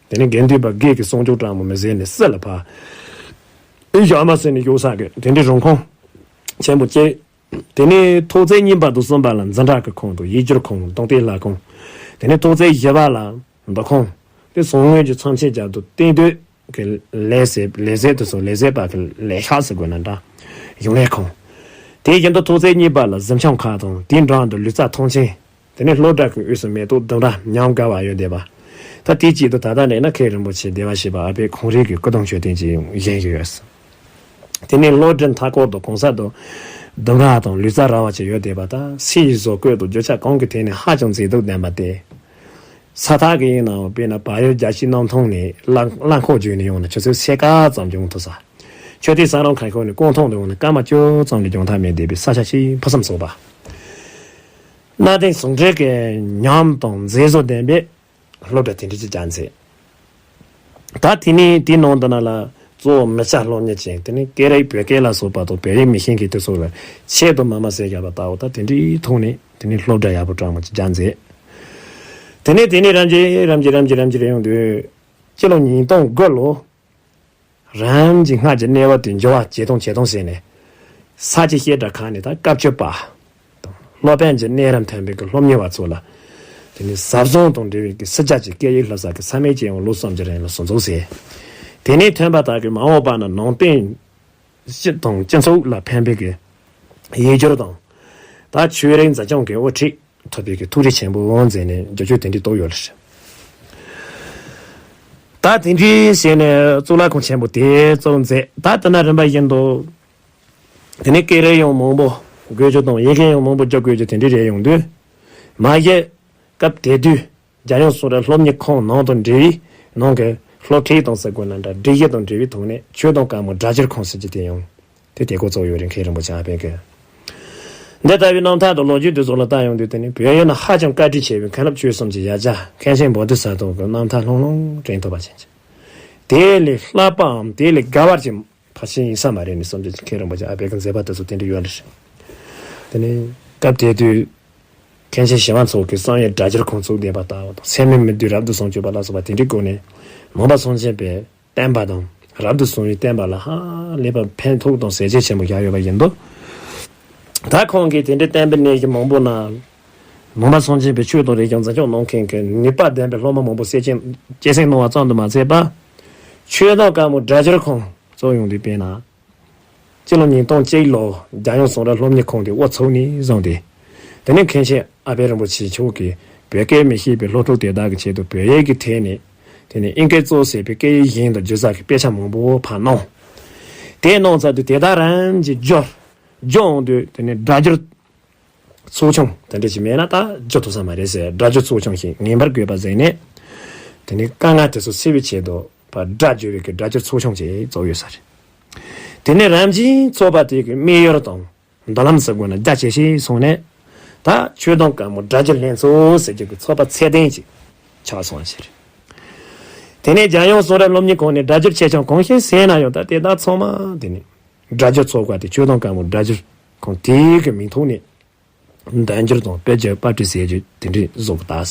དེ་ནས་དགེ་འདུན་པ་སྒེར་གྱི་སྲུང་སྐྱོབ་སྤྲང་མོ་མི་ཟེར་ནས་སྲིད་ལ་ཕར་ཞག་མ་ཟིན་ནས་བཞུགས་ས་གི་དེ་འདྲའི་རུང་ཁུངས་ཆེན་པོ་སྐྱེས། དེ་ནས་ཐོག་བརྩེགས་གཉིས་པ་དང་གསུམ་པ་ལ་འཛིན་གྲྭ་གི་ཁང་དང་ཡིག་སྒྱུར་ཁང་གདོང་གཏད་ལྷ་ཁང་། དེ་ནས་ཐོག་བརྩེགས་བཞི་པ་ལ་འདུ་ཁང་། དེ་ཟུར་ངོས་ཀྱི་མཚམས་ཆད་རྒྱབ་ཏུ་གཏན་སྡོད་ཀྱི་ལས་ཟས་ལས་ཟས་དེ་ཚོ་ལས་ཟས་པ་གི་ལས་ཤག་ཟེར་དགོས་ན་འདྲ། གཞུང་ལས་ཁང་། དེ་བཞིན་དུ་ཐོག་བརྩེགས་གཉིས་པ་ལ་གཟིམ་ཆུང་ཁག་དང་དེའི་འགྲམ་དུ་ལུས་རྩལ་ཐང་ཆེན། དེ་ནས་སློབ་གྲྭ་གི་དབུས་སུ་མེ་ཏོག་ལྡུམ་ར་ཉམས་དགའ་བ་ཡོད་བསྡད་པ། ད་དེའི་དཀྱིལ་དུ་ད་ལྟ་ནས་ན་མཁན་རིན་པོ་ཆེ་བདེ་བར་གཤེགས་པ་ཨ་པའི་ཁོང་རའི་གི་སྐུ་གདུང་མཆོད་རྟེན་ཅིག་ཡང་བཞེངས་ཀྱི་ཡོད། དེ་ནས་སློབ་གྲྭའི་མཐའ་སྐོར་དུ་གང་ས་དུ་ལྡུམ་ར་དང་ལུས་རྩལ་ར་བ་ཅིག་ཡོད་བསྡད་པ། ད་ཚེས་བཟོ་བཀོད་དང་རྒྱུ་ཆ་གང་གི་ཐད་ནས་ཧ་ཅང་མཛེས་སྡུག་ལྡན་པ་སྟེ། ས་ཐག་གི་ཡིན་ནའང་དཔེར་ན་བལ་ཡུལ་རྒྱལ་སྤྱིའི་གནམ་ཐང་ནས་གླ་གླ་འཁོར་བརྒྱུད་ནས་ཡོང་ན་ཆུ་ཚོད་ཕྱེད་ཀ་ཙམ་འགྱོ་ཐུབ་ས། ཆོས་སྡེ་ཟབ་རིམ་ཁག་ཤོག་ནས་རྐང་ཐང་དུ་ཡོང་ན་སྐར་མ་བཅུ་ཙམ་ལས་འགྱོ་ཐབས་མེད་བསྡད་པའི་ས་ཆ་ཞིག་ཕུན་སུམ་ཚོགས་པ། གནའ་དེང་ཟུང་འབྲེལ་གྱི་ཉམས་དང་མཛེས་བཟོ་ལྡན་པའི་སློབ་གྲྭ་དེ་འདྲ་ཅིག་བཅའ་མཛད། ད་དེ་ནས་དེའི་ནང་དུ་ན་ལ་ གཙོ་བོ་མི་སྐྱ་སློབ་གཉེར་ཅན། དེ་ནས་སྐད་རིགས་བོད་སྐད་ལ་སོགས་པ་དང་བོད་ཡིག་མི་ཤེས་མཁན་དེ་ཚོ་ལ་ཆེད་དུ་མ་མ་ཟེར་བཞག་པ་ལྟ་བུ། ད་དེ་འདྲའི་ཐོག་ནས་དེ་ནས་སློབ་གྲྭ་ཡག་པོ་དྲང་མོ་ཅིག་རྒྱག་མཛད། དེ་ནས་དེ་ནས་རིམ་གྱིས་རིམ་གྱིས་རིམ་གྱིས་རིམ་གྱིས་རེད་ཡོང་དུས། སྤྱི་ལོ་ཉིས་སྟོང་དགུ་ལོ། རང་གི་སྔར་གྱི་གནས་བབ་དེ་འགྱུར་བ་ཇེ་ཐུང་ཇེ་ཐུང་ཟེར་ནས། ས་སྐྱ་བཤད་གྲྭ་ཁག་ནས་ད་སྐབས་བཅུ་པ་དང་སློབ་དཔོན་གྱི་གནས་རིམ་ཐོན་པའི་གི་སློབ་གཉེར་བ་ཚོ་ལ། དེ་ནས་ཟབ་སྦྱོང་དང་འབྲེལ་བའི་གི་སྲིད་སྐྱོང་གི་སྐད་ཡིག་སློབ་གསོ་གི་ས་མིག་ཅན་ཡང་ལོ་གསུམ་གྱི་རིང་ལ་ཟུར་འཛུགས་ཟེར། དེ་ནས་ཐོན་པ་དག་གི་མ་འོངས་པ་ན་ནང་བསྟན་སྤྱི་དང་སྤྱི་ཚོགས་ལ་ཕན་པའི་གི་ཡིག་སྒྱུར་དང་། ད་ཆོས་རིག་འཛིན་སྐྱོང་གི་དབུ་ཁྲིད་ཐུབ་པའི་གི་ཐུགས་རྗེ་ཆེན་པོ་མཛད་ནས་རྒྱབ་སྐྱོར་དེ་འདྲ་ཐོབ་ཡོད་ལ། ད་དེ་འདྲའི་བྱས་ནས་གཙུག་ལག་ཁང་ཆེན་པོ་དེ་བཙུགས་མཛད། ད་དེ་ན་རིམ་པ་བཞིན་དུ། དེ་ནས་སྐད་རིགས་ཡང་མང་པོ་དགོས་རྒྱུ་དང་ཡི་གེ་ཡང་མང་པོ་རྒྱག་དགོས་རྒྱུ་དེ་འདྲ་རེད་ཡོང་དུས། མ་གཞི་སྐབས་དེ་དུས་རྒྱལ་ཡོངས་གསུང་རབ་སློབ་གཉེར་ཁང་ནང་དང་འབྲེལ་བའི་ནང་གི་སློབ་ཁྲིད་དང་ཟེར་དགོས་ན་འདྲ། སྒྲིག་གཞི་དང་འབྲེལ་བའི་ཐོག་ནས་ཆོས་དང་གང་མོ་སྒྲ་སྒྱུར་ཁང་ཟེར་གྱི་དེ་ཡང་དེ་དེ་འགོ་བཙུགས་ཡོད་རེད། མཁན་རིན་པོ་ཆེ་ཨ་པད་ཀྱིས། འདི་ལྟ་བུའི་རྣམ་ཐར་དང་ལོ་རྒྱུས་དེ་ཚོ་ལ་བལྟ་ཡོང་དུས། དེ་ནི་བོད་ཡུལ་ན་ཧ་ཅང་བཀའ་དྲིན་ཆེ་བའི་མཁན་སློབ་ཆོས་གསུམ་གྱི་ཡ་གྱལ་མཁན་ཆེན་བོ་དྷི་ས་ཏྭ་གི་རྣམ་ཐར་ལྷུང་ལྷུང་དྲན་ཐུབ་པ་ཅན་གྱི། དེ་ལས་ལྷག་པའམ་དེ་ལས་དགའ་བར་གྱི་ཕ་ཤིང་ཡིན་ས་མ་རེད་ནི་བསམ་རྒྱུ་མཁན་རིན་པོ་ཆེ་ཨ་པད་ཀྱི་མཛད་པ་དེ་ཚོ་དེ་འདྲ་ཡོད་ལ། དེ་ནི་སྐབས་དེ་དུས་མཁན་ཆེན་ཞི་བ་འཚོ་གིས་བསམ་ཡས་སྒྲ་སྒྱུར་ཁང་བཙུགས་བསྡད་པ་ལྟ་བུ་དང་། སད་མི་མི་སྡུག་རབ་ཏུ་བྱུང་སྤྱོད་པ་ལ་སོགས་པ་དེ་འདྲའི་སྒོ་ནས་མོངས་པ་སངས་རྒྱས་པའི་བསྟན་པ་དང་རབ་ཏུ་བྱུང་བའི་བསྟན་པ་ལ་ཧ་ལས་པ་ཕན་ཐོགས་དང་ཟས་བཅད་ཆེན་པོ་བཞག་ཡོད་པ་ཡིན་དུས། ད་ཁོང་གིས་དེ་འདྲའི་བསྟན་པའི་གནས་གཞི་མང་པོ་ན་མོངས་པ་སངས་རྒྱས་པའི་ཆོས་དང་རིག་གཞུང་འཛིན་སྐྱོང་གནང་མཁན་གྱི་ནུས་པ་ལྡན་པའི་སློབ་མ་མང་པོ་སྐྱེད་སྲིང་གནང་བ་ཙམ་དུ་མ་ཚད་པ། ཆོས་དང་གང་མོ་སྒྲ་སྒྱུར་ཁང་བཙུགས་ཡོང་དུས་དཔེར་ན། སྤྱི་ལོ་ཉིས་སྟོང་གཅིག་ལོ་རྒྱལ་ཡོངས་གསུང་རབ་སློབ་གཉེར་ཁང་དེ་དབུ་ཚུགས་ནས་བཟུང་སྟེ། དེ་ནས་མཁན་ཆེན་ཨ་པད་རིན་པོ་ཆེ་མཆོག་གིས་བོད་སྐད་མི་ཤེས་པའི་སློབ་ཕྲུག་དེ་དག་གི་ཆེད་དུ་བོད་ཡིག་གི་ཐད་ནས། དེ་ནས་ཨིན་སྐད་གཙོ་བྱས་པའི་སྐད་ཡིག་གཞན་དང་སྒྱུ་རྩལ་གྱི་དཔེ་ཆ་མང་པོ་ཕར་གནང་། དེ་གནང་ཚར་དུས་དེ་དག་རང་གིས་སྒྱུར། སྒྱུར་འོང་དུས་དེ་ནས་སྒྲ་སྒྱུར་ཚོགས་ཆུང་དེ་འདྲ་ཞིག་མེད་ན་ད་སྒྱུར་ཐུབ་ས་མ་རེད་ཟེར། སྒྲ་སྒྱུར་ཚོགས་ཆུང་ཞིག་ངེས་པར་དགོས་པ་ཟེར་ནས། དེ་ནས་དཀའ་ངལ་དེ་ཚོ་སེལ་བའི་ཆེད་དུ་ཕར་སྒྲ་སྒྱུར་བའི་གི་སྒྲ་སྒྱུར་ཚོགས་ཆུང་ཞིག་བཙུགས་ཡོད་ས་རེད། དེ་ནས་རིམ་བཞིན་ཚོགས་པ་དེ་གི་དམིགས་ཡུལ་དང་། མདུན་ལམ་ཟེར་དགོས་ན་རྒྱ་ཆེ་ཤོས་སོང་ནས། ད་ཆོས་དང་གང་མོ་སྒྲ་སྒྱུར་ལྷན་ཚོགས་ཟེར་རྒྱུ་གི་ཚོགས་པ་ཚད་ལྡན་ཅིག་ཆགས་སོང་བ་ཞིག་རེད། དེ་ནས་རྒྱལ་ཡོངས་གསུང་རབ་སློབ་གཉེར་ཁང་ནས་སྒྲ་སྒྱུར་ཆེ་ཆུང་གང་ཞིག་ཟིན་ན་ཡང་ད་དེ་དག་ཚང་མ་དེ་ནས་སྒྲ་སྒྱུར་ཚོགས་པ་དེ་ཆོས་དང་གང་མོ་སྒྲ་སྒྱུར་ཁང་དེ་གི་མིང་ཐོག་ནས་འདོན་སྒྱུར་དང་དཔེ་སྒྱུར་པར་སྐྲུན་ཟེར་རྒྱུ་དེ་འདྲའི་བཟོ་གི་ད།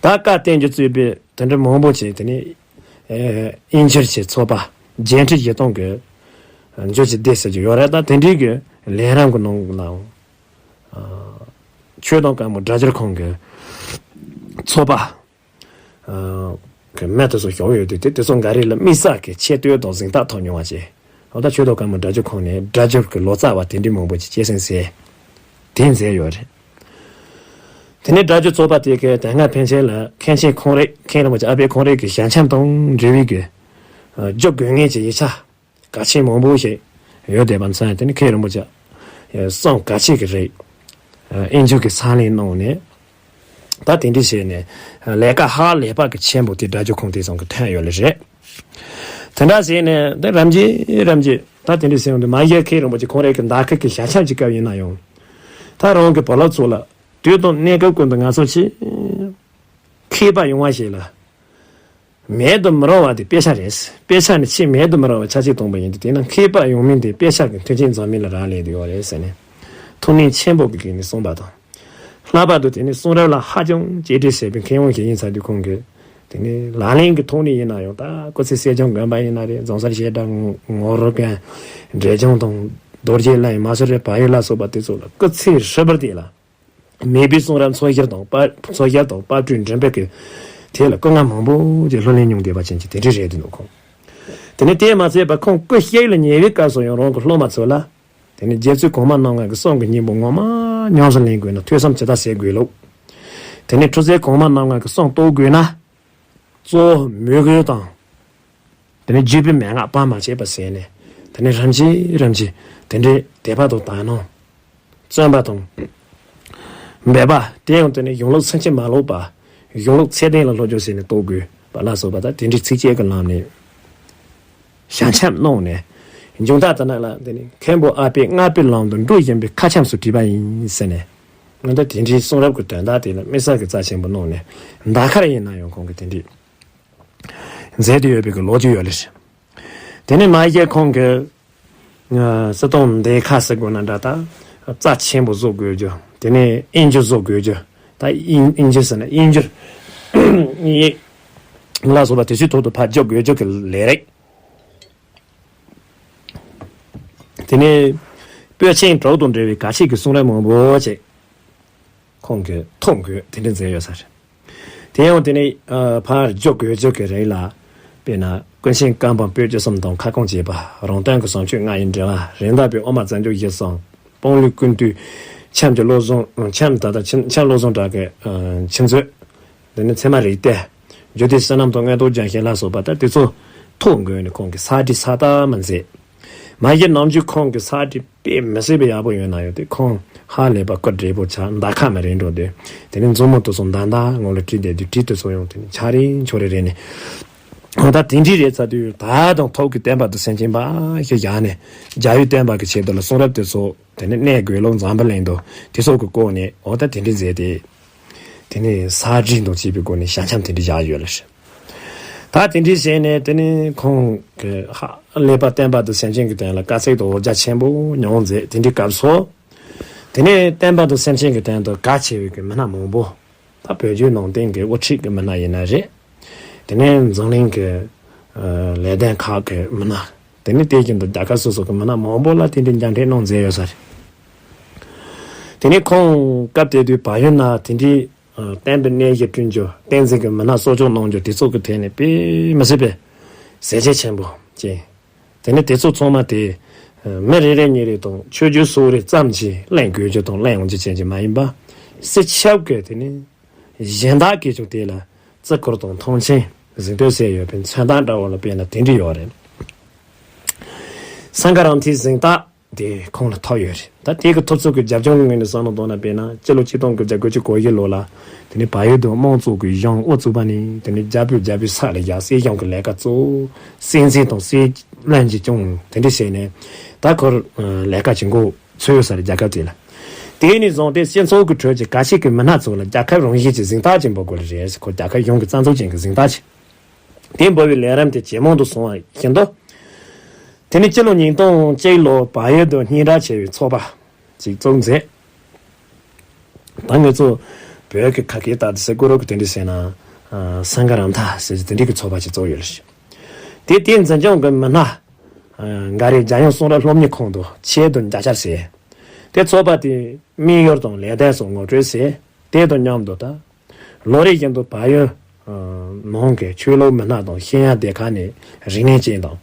ད་བཀའ་བསྟན་འགྱུར་གཙོས་པའི་དེ་འདྲ་མང་པོ་ཅིག་དེ་ནས་ཨེ་དབྱིན་ཇིར་ཆེ་ཚོགས་པ་རྒྱན་ཁྲི་བཞི་སྟོང་གི་འཇུ་ཅི་བདེ་ཟེར་རྒྱུ་ཡོད་རེད། ད་དེ་འདྲའི་གི་ལས་རིམ་གི་ནང་ལའང་ཆོས་དང་གང་མོ་སྒྲ་སྒྱུར་ཁང་གི་ཚོགས་པ་གི་མི་དེ་ཚོ་ཞུགས་ཡོད་དུས། དེ་དེ་ཚོ་འགའ་རེ་ལ་དམིགས་བསལ་གྱི་ཆེ་བསྟོད་དང་གཟེངས་རྟགས་ཐོབ་མྱོང་བ་བཅས། འོ་ད་ཆོས་དང་གང་མོ་སྒྲ་སྒྱུར་ཁང་ནས་སྒྲ་སྒྱུར་གྱི་ལོ་ཙཱ་བ་དེ་འདྲའི་མང་པོ་ཅིག་སྐྱེད་སྲིང་བྱས། དེ་མཛད་ཡོད་རེད། དེ་ནས་སྒྲ་སྒྱུར་ཚོགས་པ་དེ་གའི་དེ་སྔ་ཕན་ཆད་ལ་མཁན་ཆེན་ཁོང་རང་མཁན་རིན་པོ་ཆེ་ཨ་པད་ཁོང་རང་གི་ཞལ་ཆེམས་དང་འབྲེལ་བའི་གི་སྒྱུར་དགོས་ངེས་ཀྱི་ཡིག་ཆ་གལ་ཆེན་མང་པོ་ཞིག་ཡོད་བསྡད་པ་མཚོན། དེ་ནས་མཁན་རིན་པོ་ཆེ་གསུང་གལ་ཆེ་གི་རིགས་དབྱིན་ཇི་གི་ཚང་ལེན་གནང་ནས། ད་དེ་འདྲ་བྱས་ནས་ལས་ཀ་ཧ་ལས་པ་གི་ཆེན་པོ་དེ་སྒྲ་སྒྱུར་ཁང་དེ་ཚང་གི་ཐོན་ཡོད་ལེ་རེད། དེ་འདྲ་བྱས་ནས་དེ་རིམ་གྱིས་རིམ་གྱིས་ད་དེ་འདྲ་བྱས་ཡོང་དུས། མ་གཞི་མཁན་རིན་པོ་ཆེ་ཁོང་རང་གི་ཟླ་ཁ་གི་ཞལ་ཆེམས་ཀྱི་སྐབས་ཡིན་ན་ཡང་། ད་རང་གི་བུ་སློབ་ཚོ་ལ་དུས་དང་གནས་སྐབས་ཀུན་ཏུ་ང་ཚོ་ཆེས་མཁས་པ་ཡོང་བ་ཞིག་ལ་མེད་དུ་མི་རུང་བ་དེ་དཔེ་ཆ་རེད། དཔེ་ཆ་ནི་ཆེས་མེད་དུ་མི་རུང་བའི་ཆ་ཤས་སྟོང་པ་ཡིན་དུས། དེས་ན་མཁས་པ་ཡོང་མིན་དེ་དཔེ་ཆ་གི་མཐུན་རྐྱེན་འཛོམས་མིན་ལ་རག་ལས་བསྡད་ཡོད་རེད་ཟེར་ནས་ཐུགས་སྣང་ཆེན་པོ་གི་སྒོ་ནས་གསུངས་པ་དང་། ལྷག་པར་དུ་དེ་ནི་གསུང་རབ་ལ་ཧ་ཅང་གཅེས་སྤྲས་བྱེད་པའི་མཁས་དབང་ཞིག་ཡིན་ཚར་དུས། ཁོང་གིས་དེ་ནི་ལག་ལེན་གྱི་ཐོག་ནས་ཡིན་ན་ཡང་། ད་སྐུ་ཚེ་སྲས་སྐྱོང་དགོན་པ་ཡིན་ན་རེད། རྫོང་སར་བཤད་གྲྭ་ངོར་རོ་མཁན་འབྲས་ལྗོངས་དང་རྡོ་རྗེ་གླིང་མ་སུ་རི་བལ་ཡུལ་ལ་སོགས་པ་དེ་ཚོ་ལ་སྐུ་ཚེ་ཧྲིལ་པོར་དེ་ལ་མེས་པོའི་གསུང་རབ་འཚོལ་བཤེར་དང་པར་འཚོལ་བཤེར་དང་པར་སྐྲུན་འགྲེམས་སྤེལ་གྱི་ཐད་ལ་སྐུ་ངལ་མང་པོ་ཅིག་ལྷུར་ལེན་མྱོང་བསྡད་པ་ཅན་གྱི་དེ་འདྲ་རེད་འདུག་ཁོང་། དེ་ནི་དེས་མ་ཚད་པར་ཁོང་སྐུ་གཤེགས་ལ་ཉེ་བའི་སྐབས་སུ་ཡང་རང་གི་སློབ་མ་ཚོ་ལ། དེ་ནས་རྗེ་བཙུན་གོང་མ་རྣམ་ལྔ་གི་གསུང་གི་སྙིང་པོ་ངོ་མ་ཉམས་སུ་ལེན་དགོས་ན་ཐོས་བསམ་ཇི་ལྟར་བྱེད་དགོས་ལུགས། དེ་ནས་ཁྲུས་གསོལ་གོང་མ་རྣམ་ལྔ་གི་གསུང་རྟོགས་དགོས་ན། གཙོ་བོ་མོས་གུས་དང་། དེ་ནས་བརྒྱུད་པའི་མན་ངག་སྤང་མ་བྱས་པ་ཟེར་ནས། དེ་ནས་རིམ་གྱིས་རིམ་གྱིས་དེ་འདྲའི་དད་པ་དང་དག་སྣང་། བརྩོན་པ་དང་། འབད་པ་དེ་ཡང་དེ་ནས་གཞུང་ལུགས་ཚུན་ཆད་མ་ལོག་པ། གཞུང་ལུགས་ཚད་ལྡན་ལ་སློབ་སྦྱོང་བྱས་ནས་རྟོགས་དགོས་པ་ལ་སོགས་པ་དང་། དེ་འདྲའི་ཚིགས་བཅད་ཀྱི་ལམ་ནས། ཞལ་ཆེམས་གནང་ནས། མཇུག་མཐར་དེ་ན་ལ་དེ་ནི་མཁན་པོ་ཨ་པས་སྔགས་པའི་ལམ་དུ་འགྲོ་བཞིན་པའི་ཁ་ཆེམས་སུ་བྲིས་པ་ཡིན་ཟེར་ནས། ང་ད་དེ་འདྲའི་གསུང་རབ་ཀྱི་དོན་དག་དེ་ལ་དམིགས་བསལ་གྱི་རྩ་ཆེན་པོ་གནང་ནས། ཟླ་ཁར་ཡིན་ན་ཡང་ཁོང་གིས་དེ་འདྲའི་མཛད་དེ་ཡོད་པའི་གི་ལོ་རྒྱུས་ཡོད་ལེ། དེ་ནས་མ་གཞི་ཁོང་གི་ཨ་སྲིད་དོན་སྡེ་ཁག་ཟེར་དགོས་ན་འདྲ། ད་རྩ་ཆེན་པོ་བཟོ་དགོས་རྒྱུ། དེ་ནས་དབྱིན་ཇི་བཟོ་དགོས་རྒྱུ། ད་དབྱིན་དབྱིན་ཇི་ཟེར་ན་དབྱིན་ཇི་ཡིག་ལ་སོགས་པ་དེ་ཚོའི་ཐོག་ཏུ་ཕར་འཇོག་དགོས་རྒྱུ་གི་ལས་རེད། དེ་ནས་དཔོན་ཆེན་དྲུག་དང་འབྲེལ་བའི་གལ་ཆེ་གི་གསུང་རབ་མང་པོ་ཅིག་ཁོང་གིས་ཐུགས་འགན་དེ་འདྲ་མཛད་ཡོད་ས་རེད། དེ་ཡང་དེ་ནས་ཨ་ཕར་འཇོག་དགོས་རྒྱུ་གི་རིང་ལ། དཔེར་ན་ཀུན་མཁྱེན་བཀའ་འབུམ་པོད་བཅུ་གསུམ་དང་ཁ་སྐོང་བཅས་པ། རང་སྟོན་གྱི་བཟང་སྤྱོད་ལྔ་ཡི་འགྲེལ་པ། རིམ་དག་པའི་དབུ་མ་རྩ་འཇུག་བཞི་གསུམ། དཔང་ལུང་ཀུན་བཏུས། འཆམ་གྱི་བློ་བཟང་། འཆམ་ད་ལྟ་འཆམ་འཆམ་བློ་བཟང་གྲགས་ཀྱི་ཨ་འཆམ་མཛོད། འདི་ནི་ཚད་མ་རིགས་གཏེར། རྒྱུད་སྡེ་བསོད་ནམས་དང་མངོན་རྟོགས་རྒྱན་བཤད་ལ་སོགས་པ་ད་དེ་ཚོ་ཐུགས་འགན་ནས་ཁོང་གིས་གསར་བསྒྲིགས་གསར་བཏབ་མ་མཛད། མ་གཞི་ནམ་རྒྱུན་ཁོང་གི་གསར་བསྒྲིགས་དཔེ་མི་སྲིད་པའི་ཡག་པོ་ཡོད་ན་ཡང་། དེ་ཁོང་ཧ་ལས་པ་སྐུ་བགྲེས་པོ་ཆགས། འདའ་ཁ་མ་རེད་འགྲོ་དུས། དེ་ནས་མཛུབ་མོ་དེ་ཚོ་མདའ་མདའ་ངོ་ལ་བྲིས་བསྡད་དུས། བྲིས་དེ་ཚོ་ཡང་དེ་ནས་ཆ་རེ་ཆོ་རེ་རེད་ནས། འོ་ད་དེ་འདྲ་རེད་ཚར་དུས། ད་དང་ཐོག་གི་བསྟན་པ་དང་སེམས་ཅན་པ་ཞིག་བཞག་ནས། རྒྱལ་བའི་བསྟན་པ་གི་ཆེད་དུ་ལ་གསུང་རབ་དེ་ཚོ་དེ་ནས་གནས་དགོས་ལུགས་འཛམ་བུ་གླིང་དུ་དེ་ཚོ་གི་སྐོར་ནས། འོ་ད་དེ་འདྲ་མཛད་དེ། དེ་ནས་གསར་བསྒྲིགས་དང་བཅས་པའི་སྒོ་ནས་ཞལ་འཆམ་དེ་འདྲ་བཞག་ཡོད་ལ་ཞེས། ད་དེ་འདྲ་བྱས་ནས་དེ་ནས་ཁོང་གིས་ཧ་ལས་པ་བསྟན་པ་དང་སེམས་ཅན་གྱི་དོན་ལ་དཀའ་ཚེགས་དང་འོ་བརྒྱལ་ཆེན་པོ་མྱོང་མཛད། དེ་འདྲའི་སྐབས་སུ། དེ་ནས་བསྟན་པ་དང་སེམས་ཅན་གྱི་དོན་དུ་གལ་ཆེ་བའི་གི་མི་སྣ་མང་པོ། ད་བོད་བརྒྱུད་ནང་བསྟན་གྱི་དབུ་ཁྲིད་ཀྱི་མི་སྣ་ཡིན་ན་རེད། དེ་ནས་འཛམ་གླིང་གི་ཨ་ལས་དོན་ཁག་གི་མི་སྣ། དེ་ནས་དེ་བཞིན་དུ་རྒྱལ་ཁབ་སོ་སོ་གི་མི་སྣ་མང་པོ་ལ་དེ་འདྲའི་མཇལ་འཕྲད་གནང་མཛད་ཡོད་ས་རེད། དེ་ནས་ཁོང་སྐབས་དེ་དུས་བལ་ཡུལ་ན་དེ་འདྲའི་ཨ་བསྟན་པའི་གནས་གཞི་བསྐྲུན་རྒྱུ། བསྟན་འཛིན་གྱི་མི་སྣ་གསོ་སྐྱོང་གནང་རྒྱུ། དེ་ཚོ་གི་ཐད་ནས་དཔེ་མི་སྲིད་པའི་ཟས་བཅད་ཆེན་པོ་བྱས། དེ་ནས་དེ་ཚོ་ཚང་མ་དེ་ཨ་མི་རེ་རེ་གཉིས་རེ་དང་ཆོས་བརྒྱུད་སོ་རེ་ཙམ་གྱིས་གླེང་དགོས་རྒྱུ་དང་གླེང་ཡོང་རྒྱུ་ཅན་གྱི་མ་ཡིན་པ། སྤྱི་ཁྱབ་ཀྱི་དེ་ནས་གཞན་དག་གིས་ཀྱང་དེ་ལ་བརྩི་བཀུར་དང་མཐོང་ཆེན་གཟེངས་བསྟོད་བྱས་ཡོད་པའི་མཚོན་རྟགས་འདྲ་བོ་ལ་དཔེར་ན་དེ་འདྲ་ཡོད་རེད། སེང་གེ་རང་ཐིའི་གཟེངས་རྟགས་དེ་ཁོང་ལ་ཐོབ་ཡོད་རེད། ད་དེ་གི་ཐོབ་ཚུལ་གྱི་རྒྱབ་ལྗོངས་ངོས་ནས་བསམ་བློ་བཏང་ན། དཔེར་ན་སྤྱི་ལོ་ཆིག་སྟོང་དགུ་བརྒྱ་དགུ་བཅུ་གོ་བཞི་ལོ་ལ། དེ་ནས་བལ་ཡུལ་དུ་དམངས་གཙོ་གི་གཞུང་དབུ་བཙུགས་པ་ནས། དེ་ནས་རྒྱལ་པོས་རྒྱལ་པོའི་ས་ལ་བཞག་སྲིད་གཞུང་གི་ལས་ཀ་གཙོ་བོ་སྲིད་འཛིན་དང་སྲིད་བློན་གྱིས་སྐྱོང་། དེ་འདྲ་བྱས་ནས་ད་ཁོར་ལས་ཀ་བྱེད་འགོ་ཚུགས་ཡོད་ས་རེད། རྒྱལ་ཁབ་དེ་ལ། དེ་ནས་བཟུང་སྟེ་སྤྱི་ཚོགས་ཀྱི་ཁྲོད་ཀྱི་གལ་ཆེ་གི་མི་སྣ་ཚོ་ལ་རྒྱལ་ཁབ་རང་བཞིན་གྱི་གཟེངས་རྟགས་ཅིག་འབུལ་དགོས་རེད། ཁོ་རྒྱལ་ཁབ་གཞུང་གི་རྩ་འཛུགས་ཅན་གྱི་གཟེངས་རྟགས་ཅིག་དེ་འབུལ་བའི་ལས་རིམ་དེ་ཇེ་མང་དུ་སོང་བ་བཞིན་དུ། དེ་ནས་སྤྱི་ལོ་ཉིས་སྟོང་གཅིག་ལོར་བལ་ཡུལ་དུ་སྙན་གྲགས་ཆེ་བའི་ཚོགས་པ་ཅིག་བཙུགས་མཛད། ད་ངེད་ཚོ་བོད་ཀྱི་ཁ་སྐད་ལྟར་དུ་སེ་ཀོ་རོ་གི་དེ་འདྲ་ཟེར་ན། ཨ་སེང་གེ་རང་ཐང་ཟེར་གྱི་དེ་འདྲ་གི་ཚོགས་པ་ཅིག་བཙུགས་ཡོད་ལ་ཞེས། དེ་དེའི་འཛིན་སྐྱོང་གི་མི་སྣ་ཨ་འགའ་རེ་རྒྱལ་ཡོངས་གསུང་རབ་སློབ་གཉེར་ཁང་དུ་ཆེད་དུ་མཇལ་བཅར་བྱས། དེ་ཚོགས་པ་དེའི་དམིགས་ཡུལ་དང་ལས་དོན་སོགས་ངོ་སྤྲོད་བྱས། དེ་དང་མཉམ་དུ་ད་ལོ་རེ་བཞིན་དུ་བལ་ཡུལ་ནང་གི་ཆོས་ལུགས་མི་སྣ་དང་ཤེས་ཡོན་སྡེ་ཁག་ནས་རིག་གནས་ཅན་དང་།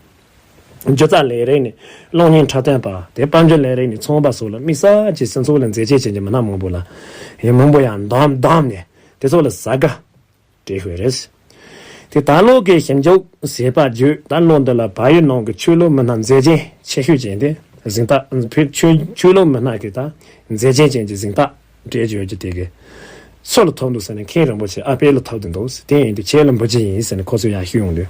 སྒྱུ་རྩལ་ལས་རིགས་ནས་གློག་བརྙན་འཁྲབ་སྟོན་པ། དེ་དཔལ་འབྱོར་ལས་རིགས་ནས་ཚོང་པ་སོགས་ལ་དམིགས་བསལ་གྱི་སྤྱི་ཚོགས་ལ་མཛད་རྗེས་ཅན་གྱི་མི་སྣ་མང་པོ་ལ་ཡང་མང་པོ་ཡང་འདེམས་འདེམས་ནས་དེ་ཚོ་ལ་གཟའ་སྒར་སྤྲད་ཡོད་རེད། དེ་ད་ལོ་གི་ཞིབ་འཇུག་བྱས་པ་བརྒྱུད། ད་ལོ་འདི་ལ་བལ་ཡུལ་ནང་གི་ཆོས་ལུགས་མི་སྣ་མཛད་རྗེས་ཆེ་ཤོས་ཅན་དེ་གཟེངས་རྟགས། བོད་ཆོས་ཆོས་ལུགས་མི་སྣ་གི་ད་མཛད་རྗེས་ཅན་གྱི་གཟེངས་རྟགས་སྤྲད་ཡོད་ཀྱི་དེ་གི་སུ་ལ་ཐོབ་འདུག་ཟེར་ནས། མཁན་རིན་པོ་ཆེ་ཨ་པད་ལ་ཐོབ་བསྡད་འདུག་ཟེར། དེ་ཡིན་དུས་ཁྱེད་ལ་འབུལ་རྒྱུ་ཡིན་ཟེར་ནས་ཁོ་ཚོས་ཡར་ཞུས་ཡོང་དུས།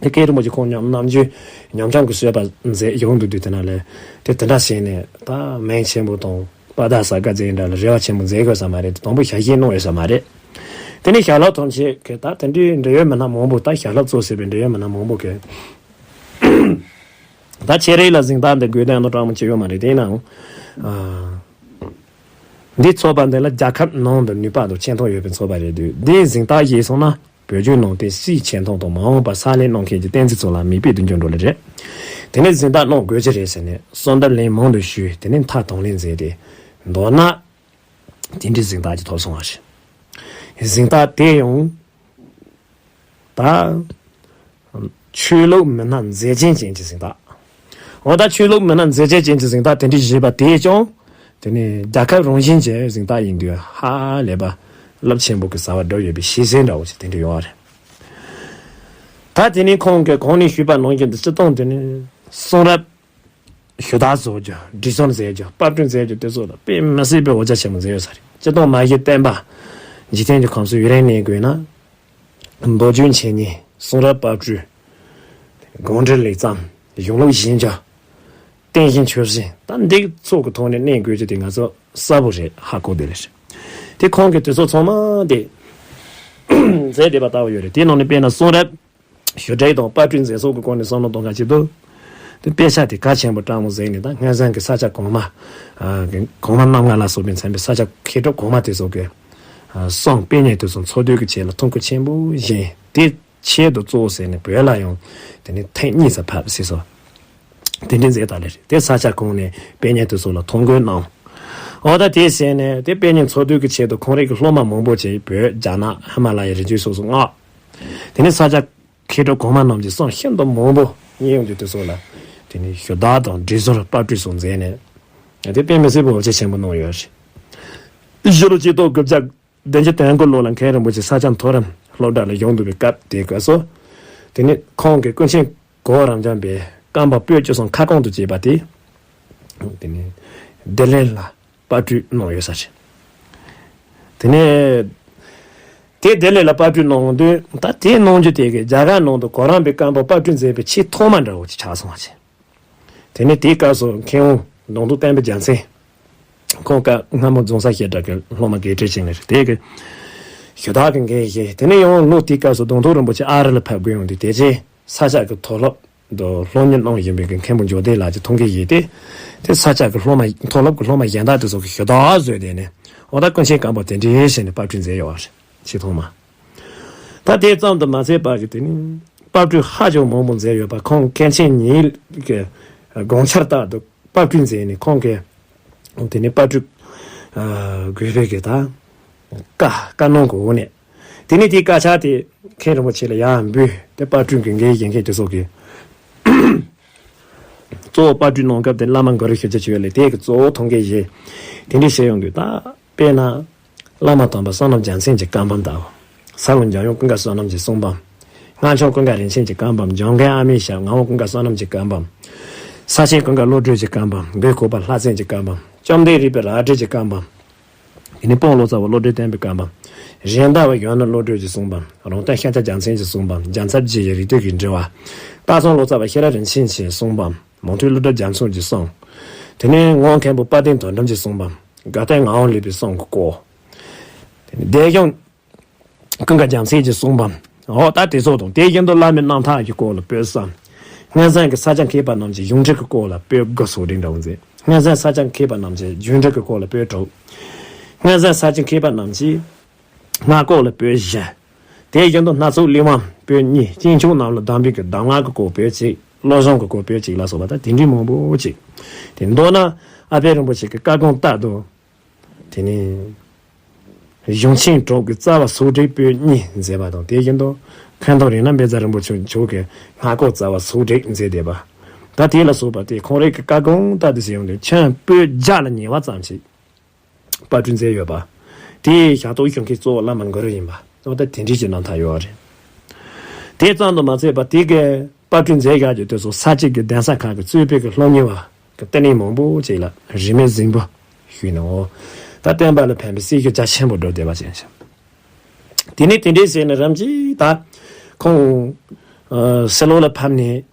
དེ་མཁན་རིན་པོ་ཆེ་ཁོང་མཉམ་ནམ་རྒྱུན་མཉམ་འཁྲུག་གི་བཟོད་པ་མཛད་ཡོང་དུས། དུས་དེ་ན་ལས་དེ་དེ་འདྲ་བྱས་ནས་ད་མིང་ཆེན་པོ་དང་དཔའ་རྟགས་གཟའ་སྒར་མཛད་འདྲ་ལ་རེ་བ་ཆེན་པོ་མཛད་དགོས་ས་མ་རེད། དང་པོ་ཞལ་བཞེས་གནང་ཡོད་ས་མ་རེད། དེ་ནས་ཞལ་སློབ་ཐོན་ཆེད་ཀྱི་ད་དེ་འདྲའི་འབྲེལ་ཡོད་མི་སྣ་མང་པོ། ད་ཞལ་སློབ་གཙོ་བྱས་པའི་འབྲེལ་ཡོད་མི་སྣ་མང་པོ་གིས། ད་ཁྱེད་རང་ལ་གཟེངས་རྟགས་འདི་དགོས་དོན་ནི་དྲང་མོ་ཅི་ཡོད་མ་རེད། དེ་ཡིན་ནའང་ཨ་འདི་ཚོགས་པ་འདི་ལ་རྒྱལ་ཁབ་ནང་དུ་ནུས་པ་དང་ཆེ་མཐོང་ཡོད་པའི་ཚོགས་པ་རེད་དུས། འདིའི་གཟེངས་རྟགས་བཞེས་སོང་ན་བོད་བརྒྱུད་ནང་བསྟན་སྤྱིའི་ཆེ་མཐོང་དང་མ་འོངས་པར་ཕྱག་ལས་གནང་མཁན་གྱི་བསྟན་འཛིན་ཚོ་ལ་མིག་དཔེ་དུ་འགྱུར་འགྲོ་ལེ་རེད། དེ་ནས་གཟེངས་རྟགས་གནང་དགོས་ཀྱི་རེད་ཟེར་ནས་གསོལ་འདེབས་ལན་མང་དུ་ཞུས། དེ་ནས་མཐའ་དང་ལེན་མཛད་དེ། མདོར་ན་དེ་འདྲའི་གཟེངས་རྟགས་ཅིག་ཐོབ་སོང་བ་རེད། གཟེངས་རྟགས་དེ་ཡང་ད་ཆོས་ལུགས་མི་སྣ་མཛེས་རྒྱན་ཅན་གྱི་གཟེངས་རྟགས། འོ་ད་ཆོས་ལུགས་མི་སྣ་མཛེས་རྒྱན་ཅན་གྱི་གཟེངས་རྟགས་དེ་འདྲ་བཞེས་པ་དེས་ཀྱང་དེ་ནི་རྒྱལ་ཁབ་རང་བཞིན་གྱི་གཟེངས་རྟགས་ཡིན་དུས། ཧ་ལས་པ་རླབས་ཆེན་པོ་གི་བྱ་བ་བསྒྲུབས་ཡོད་པའི་ཤེས་གསལ་འདྲ་བོ་ཞིག་དེ་འདྲ་ཡོད་རེད། ད་དེ་ནི་ཁོང་གིས་གོང་ནས་ཞུས་པ་ནང་བཞིན་དུ་སྤྱིར་བཏང་དེ་ནི་གསུང་རབ་ཞུ་དག་བཟོ་རྒྱུ། སྒྲིག་སྦྱོར་མཛད་རྒྱུ། པར་སྐྲུན་མཛད་རྒྱུ། དེ་ཚོ་ལ་དཔེ་མི་སྲིད་པའི་འོ་ཇ་ཆེན་པོ་མཛད་ཡོད་ས་རེད། སྤྱིར་བཏང་མ་གཞི་བསྟན་པ་འཇིག་རྟེན་གྱི་ཁམས་སུ་ཡུན་རིང་གནས་དགོས་ན། མདོ་རྒྱུད་འཆད་ཉན། གསུང་རབ་པར་སྐྲུན། དགོངས་འགྲེལ་ལེགས་བརྩམས། གཞུང་ལུགས་ཞིབ་འཇུག། བསྟན་བཤིག་ཆོས་བཤིག། ད་འདི་ཚོ་གི་ཐོག་ནས་གནས་དགོས་རྒྱུ་དེ་ང་ཚོ་གསལ་པོ་རེད། ཧ་གོ་བསྡད་ལེ་རེད། དེ་ཁོང་གིས་དེ་ཚོ་ཚང་མ་དེ་མཛད་བསྡད་པ་ལྟ་བུ་ཡོད་རེད། དེའི་ནང་ནས་དཔེར་ན་གསུང་རབ་ ཞུ་སྒྲིག་དང་པར་སྐྲུན་མཛད་སོགས་ཀྱི་སྐོར་ནས་བསམ་བློ་གཏོང་ག་བྱེད་དུས། དེ་དཔེ་ཆ་དེ་གལ་ཆེན་པོ་དྲང་མོ་གཟིགས་ནས་ད་སྔ་སང་གི་ས་སྐྱ་གོང་མ། ཨ་གོང་མ་རྣམ་ལྔ་ལ་སོགས་པའི་མཚན་པའི་ས་སྐྱ་མཁས་གྲུབ་གོང་མ་དེ་ཚོ་གི་ཨ་གསུང་དཔེ་རྙིང་དེ་ཚོ་འཚོལ་སྡུད་ཀྱི་ཆེད་ལ་ཐུགས་ཁུར་ཆེན་པོ་བཞེས། དེ་ཆེད་དུ་གཙོ་བོ་ཟེར་ནས་བོད་ལ་ཡང་དེ་ནས་ཐེངས་གཉིས་ཙམ་ཕེབས་ཟེར་སོ། དེ་འདྲའི་མཛད་ད་ལེ་རེད། དེ་ས་སྐྱ་གོང་ནས་དཔེ་རྙིང་དེ་ཚོ་ལ་ཐོ་འགོད་གནང་། འོ་ད་དེ་ཟེར་ནས་དེ་དཔེ་རྙིང་འཚོལ་སྡུད་ཀྱི་ཆེད་དུ་ཁོང་རང་གི་སློབ་མ་མང་པོ་ཅིག་བོད་རྒྱ་ནག་ཧི་མ་ལ་ཡའི་རི་རྒྱུད་སོགས་སུ་མངགས། དེ་ནས་ས་སྐྱ་མཁས་གྲུབ་གོང་མ་རྣམས་ཀྱི་གསུང་ཤིན་ཏུ་མང་པོ་རྙེད་ཡོང་དུས་དེ་ཚོ་ལ་དེ་ནས་ཞུ་དག་དང་འབྲི་ཟུར་པར་སྐྲུན་སོགས་མཛད་ནས་དེ་དཔེ་མི་སྲིད་པའི་བྱས་རྗེས་ཆེན་པོ་གནང་ཡོད་རེད། ཕྱི་ལོ་གཅིག་སྟོང་དགུ་བརྒྱ་བདུན་ཅུ་དོན་དགུ་ལོ་ལ་མཁན་རིན་པོ་ཆེ་ས་སྐྱ་མཐོ་རིམ་སློབ་གྲྭ་ལ་བཞུགས་འདུག་པའི་སྐབས་དེའི་སྐབས་སུ། དེ་ནས་ཁོང་གིས་ཀུན་མཁྱེན་གོ་རབ་འབྱམས་པའི་བཀའ་འབག་པོད་བཅུ་གསུམ་ཁ་སྐོང་དུ་བྱས་པ་དེ། དེ་ནས་ལྡི་ལི་ལ་པར་སྐྲུན་གནང་ཡོད་ས་རེད། དེ་ནས་དེ་ལྡི་ལི་ལ་པར་སྐྲུན་གནང་དུས་ད་དེ་གནང་རྒྱུ་དེ་གི་རྒྱ་གར་ནང་དུ་གོ་རམས་པའི་བཀའ་འབག་པར་སྐྲུན་མཛད་པའི་ཆེས་ཐོག་མ་འདྲ་བོ་ཅིག་ཆགས་སོང་བ་བྱས། དེ་ནས་དེའི་སྐབས་སུ་མཁན་ཝང་གདོང་ཐུག་བསྟན་པའི་རྒྱལ་མཚན། ཁོང་སྐབས་སྔ་མོ་རྫོང་སར་བཤད་གྲྭ་གི་སློབ་མ་དགེ་ཕྲན་ཅིག་ནས་རེད། དེ་གི་ཞུ་དག་གི་འགན་བཞེས། དེ་ནས་ཡང་ལོ་དེའི་སྐབས་སུ་གདོང་ཐུག་རིན་པོ་ཆེ་ཨ་རི་ལ་ཕེབས་དགོས་ཡོང་དུས་དེ་རྗེས་ས་སྐྱ་གི་མཐོ་སློབ་ཏུ་སློབ་གཉེར་གནང་བཞིན་པའི་མཁན་པོ་འཇོ་བདེ་ལགས་ཀྱི་ཐུགས་འགན་བཞེས་ཏེ། དེ་ས་སྐྱ་གི་སློབ་མ་མཐོ་སློབ་ཀྱི་སློབ་མ་གཞན་དག་དེ་ཚོ་གི་ཞུ་དག་བཟོས་ཏེ་ནས་འོ་ད་ཀུན་མཁྱེན་བཀའ་འབག་དེ་འདྲའི་བྱས་ནས་པར་སྐྲུན་མཛད་ཡོད་པ་རེད། ཆེས་ཐོག་མ། ད་དེ་ཙམ་དུ་མ་ཟད་པར་གྱི་དེ་ནི་པར་སྐྲུན་ཧ་ཅང་མང་པོ་མཛད་ཡོད་པ། ཁོང་མཁན་ཆེན་ཉིད་ཀྱི་དགོངས་འཆར་ལྟར་དུ་པར་སྐྲུན་མཛད་ནས་ཁོང་གིས་དེ་ནི་པར་སྐྲུན་དགོས་པའི་གི་ད་བཀའ་བཀའ་གནང་གི་འོག་ནས། དེ་ནི་དེའི་བཀའ་ཕྱག་དེ་མཁན་རིན་པོ་ཆེ་ལ་ཡར་འབུལ་ཏེ་པར་སྐྲུན་གྱི་འགན་བཞེས་མཁན་དེ་ཚོ་གིས་གཙོ་བོ་པར་སྐྲུན་གནང་སྐབས་དེ་བླ་མ་གུ་རུ་ཞེས་བྱ་ཅིག་ཡོད་ལས། དེ་གི་གཙོ་བོ་ཐོག་འགན་བཞེས། དེ་འདྲའི་བྱས་ཡོང་དུས་ད་དཔེར་ན། བླ་མ་དམ་པ་བསོད་ནམས་རྒྱལ་མཚན་གྱི་བཀའ་འབངས་ལྟ་བུ། ས་ལུ་འཇམ་དབྱངས་ཀུན་དགའ་བསོད་ནམས་ཀྱི་གསུང་འབུམ། སྔགས་འཆང་ཀུན་དགའ་རིན་ཆེན་གྱི་བཀའ་འབུམ། འཇམ་མགོན་ཨ་མའི་ཞབས། ངག་དབང་ཀུན་དགའ་བསོད་ནམས་ཀྱི་བཀའ་འབུམ། ས་ཆེན་ཀུན་དགའ་བློ་གྲོས་ཀྱི་བཀའ་འབུམ། མགོན་གོ་པ་ལྷ་བཙན་གྱི་བཀའ་འབུམ། བཅོམ་ལྡན་རིག་པའི་རལ་གྲི་གི་བཀའ་འབུམ། དེ་ནས་དཔོན་ལོ་ཙཱ་བ་བློ་གྲོས་བརྟན་པའི་བཀའ་འབུམ། གཞན་དག་པ་གཞོན་ནུ་བློ་གྲོས་ཀྱི་གསུང་འབུམ། རོང་སྟོན་ཤཱཀྱ་རྒྱལ་མཚན་གྱི་གསུང་འབུམ། རྒྱལ་ཚབ་རྗེ་ཡི་རིགས་གཏེར་གྱི་འགྲེལ་པ། སྟག་ཚང་ལོ་ཙཱ་བ་ཤེས་རབ་རིན་ཆེན་གྱི་གསུང་འབུམ། མོན་གྲུ་ཀླུ་སྒྲུབ་རྒྱ་མཚོ་གི་གསུང་། དེ་ནས་ངག་དབང་མཁན་པོ་དཔལ་ལྡན་དོན་གྲུབ་ཀྱི་གསུང་འབུམ། དགའ་སྟོན་ངག་དབང་ལེགས་པའི་གསུང་གི་སྐོར། དེ་ནས་སྡེ་གཞུང་ཀུན་དགའ་རྒྱལ་མཚན་གྱི་གསུང་འབུམ། འོ་ད་དེ་ཚོ་དང་། དེ་བཞིན་དུ་བླ་མའི་རྣམ་ཐར་གྱི་སྐོར་ལ་པོད་གསུམ། སྔ་སངས་ཀྱི་ས་སྐྱ་མཁས་པ་རྣམས་ཀྱི་གཞུང་འགྲེལ་གྱི་སྐོར་ལ་པོད་དགུ་སོགས་རིགས་འདྲ་བོ་མཛད། སྔ་སངས་ས་སྐྱ་མཁས་པ་རྣམས་ཀྱི་རྒྱུད་འགྲེལ་གྱི་སྐོར་ལ་པོད་དྲུག། སྔ་སངས་ས་སྐྱ་མཁས་པ་རྣམས་ཀྱི་སྔགས་སྐོར་ལ་པོད་བཞི། དེ་བཞིན་དུ་སྣ་ཚོགས་གླེགས་བམ་པོད་གཉིས། སྐྱེས་མཆོག་རྣམས་ལ་གདམས་པའི་གི་གདམས་ངག་གི་སྐོར་པོད་གཅིག། བློ་སྦྱོང་གི་སྐོར་པོད་གཅིག་ལ་སོགས་པ་ད་དེ་འདྲའི་མང་པོ་ཅིག། དེ་མདོར་ན་ཨ་པད་རིན་པོ་ཆེ་གི་བཀའ་དགོངས་ལྟར་དུ། དེ་ནས་གཞུང་ཆེན་དྲུག་གི་རྩ་བ་སོགས་སྒྲིག་པོད་གཉིས་མཛད་པ་དང་། དེ་བཞིན་དུ་མཁན་ཐོག་རིགས་ལམ་དཔལ་རྩ་རིན་པོ་ཆེ་མཆོག་གི་སྔགས་སྐོར་རྩ་བ་སོགས་སྒྲིག་མཛད་བསྡད་པ། ད་དེ་ལ་སོགས་པ་དེ་ཁོང་རང་གི་བཀའ་དགོངས་ལྟར་དུ་ཟེར་ཡོང་དུས་ཁྱོན་པོད་བརྒྱ་ལ་ཉེ་བ་ཙམ་ཞིག་པར་སྐྲུན་མཛད་ཡོད་པ། དེའི་ཞབས་ཏོག་ཞུ་མཁན་གཙོ་བོ་བླ་མ་གུ་རུ་ཡིན་པ། འོ་ད་དེ་འདྲའི་ཅིག་རྣམ་ཐར་ཡོད་རེད། དེ་ཙམ་དུ་མ་ཟད་པར་དེ་གའི་པར་སྐྲུན་མཛད་བཞག་རྒྱུ་དེ་ཚོ་ས་སྐྱའི་གི་གདན་ས་ཁག་གི་གཙོས་པའི་གི་སློབ་གཉེར་བ་གི་བསྟི་གནས་མང་པོ་ཅིག་ལ་རིས་མེད་གཟིགས་འབུལ་ཞུས་ནས། འོ་ད་བསྟན་པ་ལ་ཕན་པའི་སྲི་ཞུ་རྒྱ་ཆེན་པོ་སྒྲུབ་བསྡད་པ་ཅན་ཞིག། དེ་ནས་དེ་འདྲའི་ཟེར་ནས་རིམ་གྱིས་ད་ཁོང་ཨ་སྲིད་ལོག་ལ་ཕབ་ནས།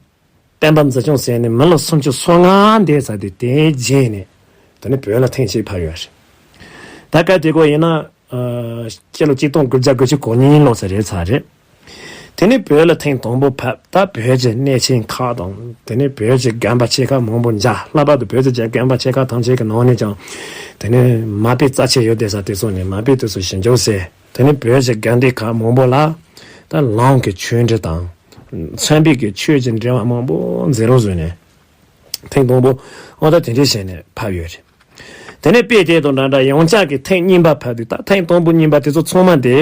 བསྟན་པ་འཛིན་སྐྱོང་ཟེར་ནས་མི་ལོ་སུམ་ཅུ་སོ་ལྔ་འདས་ཚར་དུས། དེའི་རྗེས་ནས་དེ་ནས་བོད་ལ་ཐེངས་གཅིག་ཕེབས་ཡོད་རེད། ད་སྐབས་དེ་གོ་ཡིན་ན་ཨ་སྤྱི་ལོ་གཅིག་སྟོང་དགུ་བརྒྱ་དགུ་བཅུ་གོ་གཉིས་ལོ་ཙམ་རེད་ཚར་རེད། དེ་ནས་བོད་ལ་ཐེངས་དང་པོ་ཕེབས། ད་བོད་ཀྱི་གནས་ཆེན་ཁག་དང་། དེ་ནས་བོད་ཀྱི་དགོན་པ་ཆེ་ཁག་མང་པོ་མཇལ། ལྷག་པར་དུ་བོད་ཀྱི་དགོན་པ་ཆེ་ཁག་ཐམས་ཅད་ཀྱི་ནང་ནས་ཀྱང་དེ་ནས་མ་དཔེ་རྩ་ཆེ་ཡོད་བསྡད་ས་དེ་ཚོ་ནས་མ་དཔེ་དེ་ཚོ་ཞིབ་འཇུག་བྱས། དེ་ནས་བོད་ཀྱི་དགོན་སྡེ་ཁག་མང་པོ་ལ་ད་ལམ་གྱི་ཆོས་འབྲེལ་དང་། མཚོན་དཔེ་གི་ཆོས་ཀྱི་འབྲེལ་བ་མང་པོ་མཛད་རོགས་བཟོས་ནས། ཐེངས་དང་པོ་འོ་ད་དེ་འདྲའི་བྱས་ནས་ཕེབས་ཡོད་རེད། དེ་ནས་དཔེ་དེ་དང་འདྲ་འདྲ་ཡང་བསྐྱར་གྱི་ཐེངས་གཉིས་པ་ཕེབས་དུས། ད་ཐེངས་དང་པོ་གཉིས་པ་དེ་ཚོ་ཚང་མ་དེ་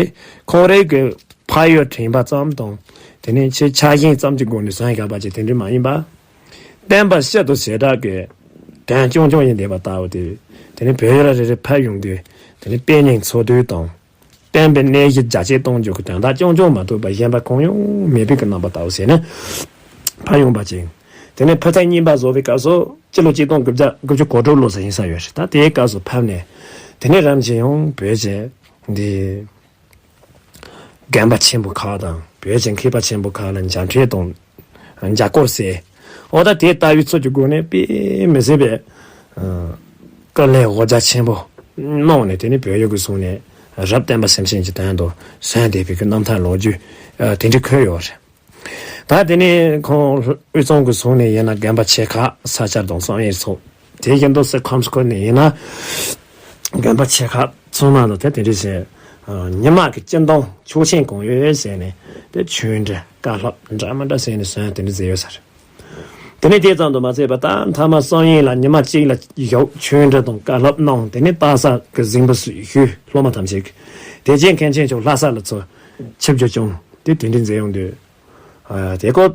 ཁོང་རང་གི་ཕ་ཡུལ་དྲན་པ་ཙམ་དང་། དེ་ནས་ཆེས་ཆ་ཤས་ཙམ་གྱི་སྒོ་ནས་བཟོས་བཞག་པ་ཅིག་དེ་འདྲ་མ་ཡིན་པ། བསྟན་པ་སྤྱི་དང་བྱེ་བྲག་གི་དོན་རྐྱང་རྐྱང་ཡིན་བསྡད་པ་ལྟ་བུ་དེ། དེ་ནས་བོད་ཡུལ་ལ་རེ་རེ་ཕེབས་ཡོང་དུས། དེ་ནས་དཔེ་རྙིང་འཚོལ་སྡུད་དང་། བསྟན་པའི་གནས་གཞི་རྒྱ་སྐྱེད་གཏོང་རྒྱུ་གི་དོན་དག་རྐྱང་རྐྱང་མ་གཏོགས་པ་གཞན་པ་གང་ཡང་མེད་པའི་གི་རྣམ་པ་ལྟ་བུ་བྱས་ནས་ཕེབས་ཡོང་པ་ཅིག། དེ་ནས་ཕེབས་ཐེངས་གཉིས་པ་བཟོ་བའི་སྐབས་སུ་སྤྱི་ལོ་གཅིག་སྟོང་དགུ་བརྒྱ་དགུ་བཅུ་གོ་དྲུག་ལོ་ཙམ་ཡིན་ས་ཡོད་རེད། ད་དེའི་སྐབས་སུ་ཕེབས་ནས། དེ་ནས་རིམ་བཞིན་ཡང་བོད་ཀྱི་འདི་དགོན་པ་ཆེན་པོ་ཁག་དང་། བོད་ཀྱི་མཁས་པ་ཆེན་པོ་ཁག་ལ་མཇལ་འཕྲད་དང་། མཇལ་སྐོར་བྱས། འོ་ད་དེ་ལྟ་བུའི་ཚུལ་གྱི་སྒོ་ནས་དཔེ་མི་སྲིད་པའི་ཨ་དཀའ་ལས་འོ་རྒྱ་ཆེན་པོ་གནང་ནས། དེ་ནས་བོད་ཡུལ་གྱི་སོང་ནས་རབ་བསྟན་པ་སེམས་ཅན་གྱི་དོན་དུ་གསོན་བསྡད་པའི་གི་རྣམ་ཐར་ལོ་རྒྱུས་ཨ་དེ་འདྲ་འཁོད་ཡོད་རེད། ད་དེ་ནས་ཁོང་དབུས་གཙང་གི་ཟུར་ནས་ཡིན་ན་དགོན་པ་ཆེ་ཁག་ས་སྐྱ་དང་བསམ་ཡས་སོགས། དེ་བཞིན་དུ་སི་ཁམས་ཁུལ་ནས་ཡིན་ན་དགོན་པ་ཆེ་ཁག་ཚང་མ་ལ་དེ་དེ་འདྲ་བྱས། ཉི་མ་གི་སྤྱི་འདོམས་ཆོག་མཆན་གང་ཡོད་ཟེར་ནས་དེ་ཆོས་འབྲེལ་བཀའ་སློབ་འདྲ་མི་འདྲ་ཟེར་ནས་གསན་དེ་འདྲ་མཛད་ཡོད་ས་རེད། དེ་ནས་དེ་ཙམ་དུ་མ་ཟད་པར་ད་མཐའ་མ་བསམ་ཡས་ལ་ཉི་མ་གཅིག་ལ་བཞུགས། ཆོས་འབྲེལ་དང་བཀའ་སློབ་གནང་། དེ་ནས་སྟག་ཚང་གི་གཟིགས་འབུལ་ཞུས། སློབ་མ་ཐམས་ཅད་ཀྱིས། དེ་རྗེས་མཁན་ཆེན་མཆོག་ལྷ་ས་ལ་ཚུར་ཆིབས་བསྒྱུར་བྱུང་། དེ་དེ་འདྲའི་མཛད་ཡོང་དུས། ཨ། དེ་སྐོར་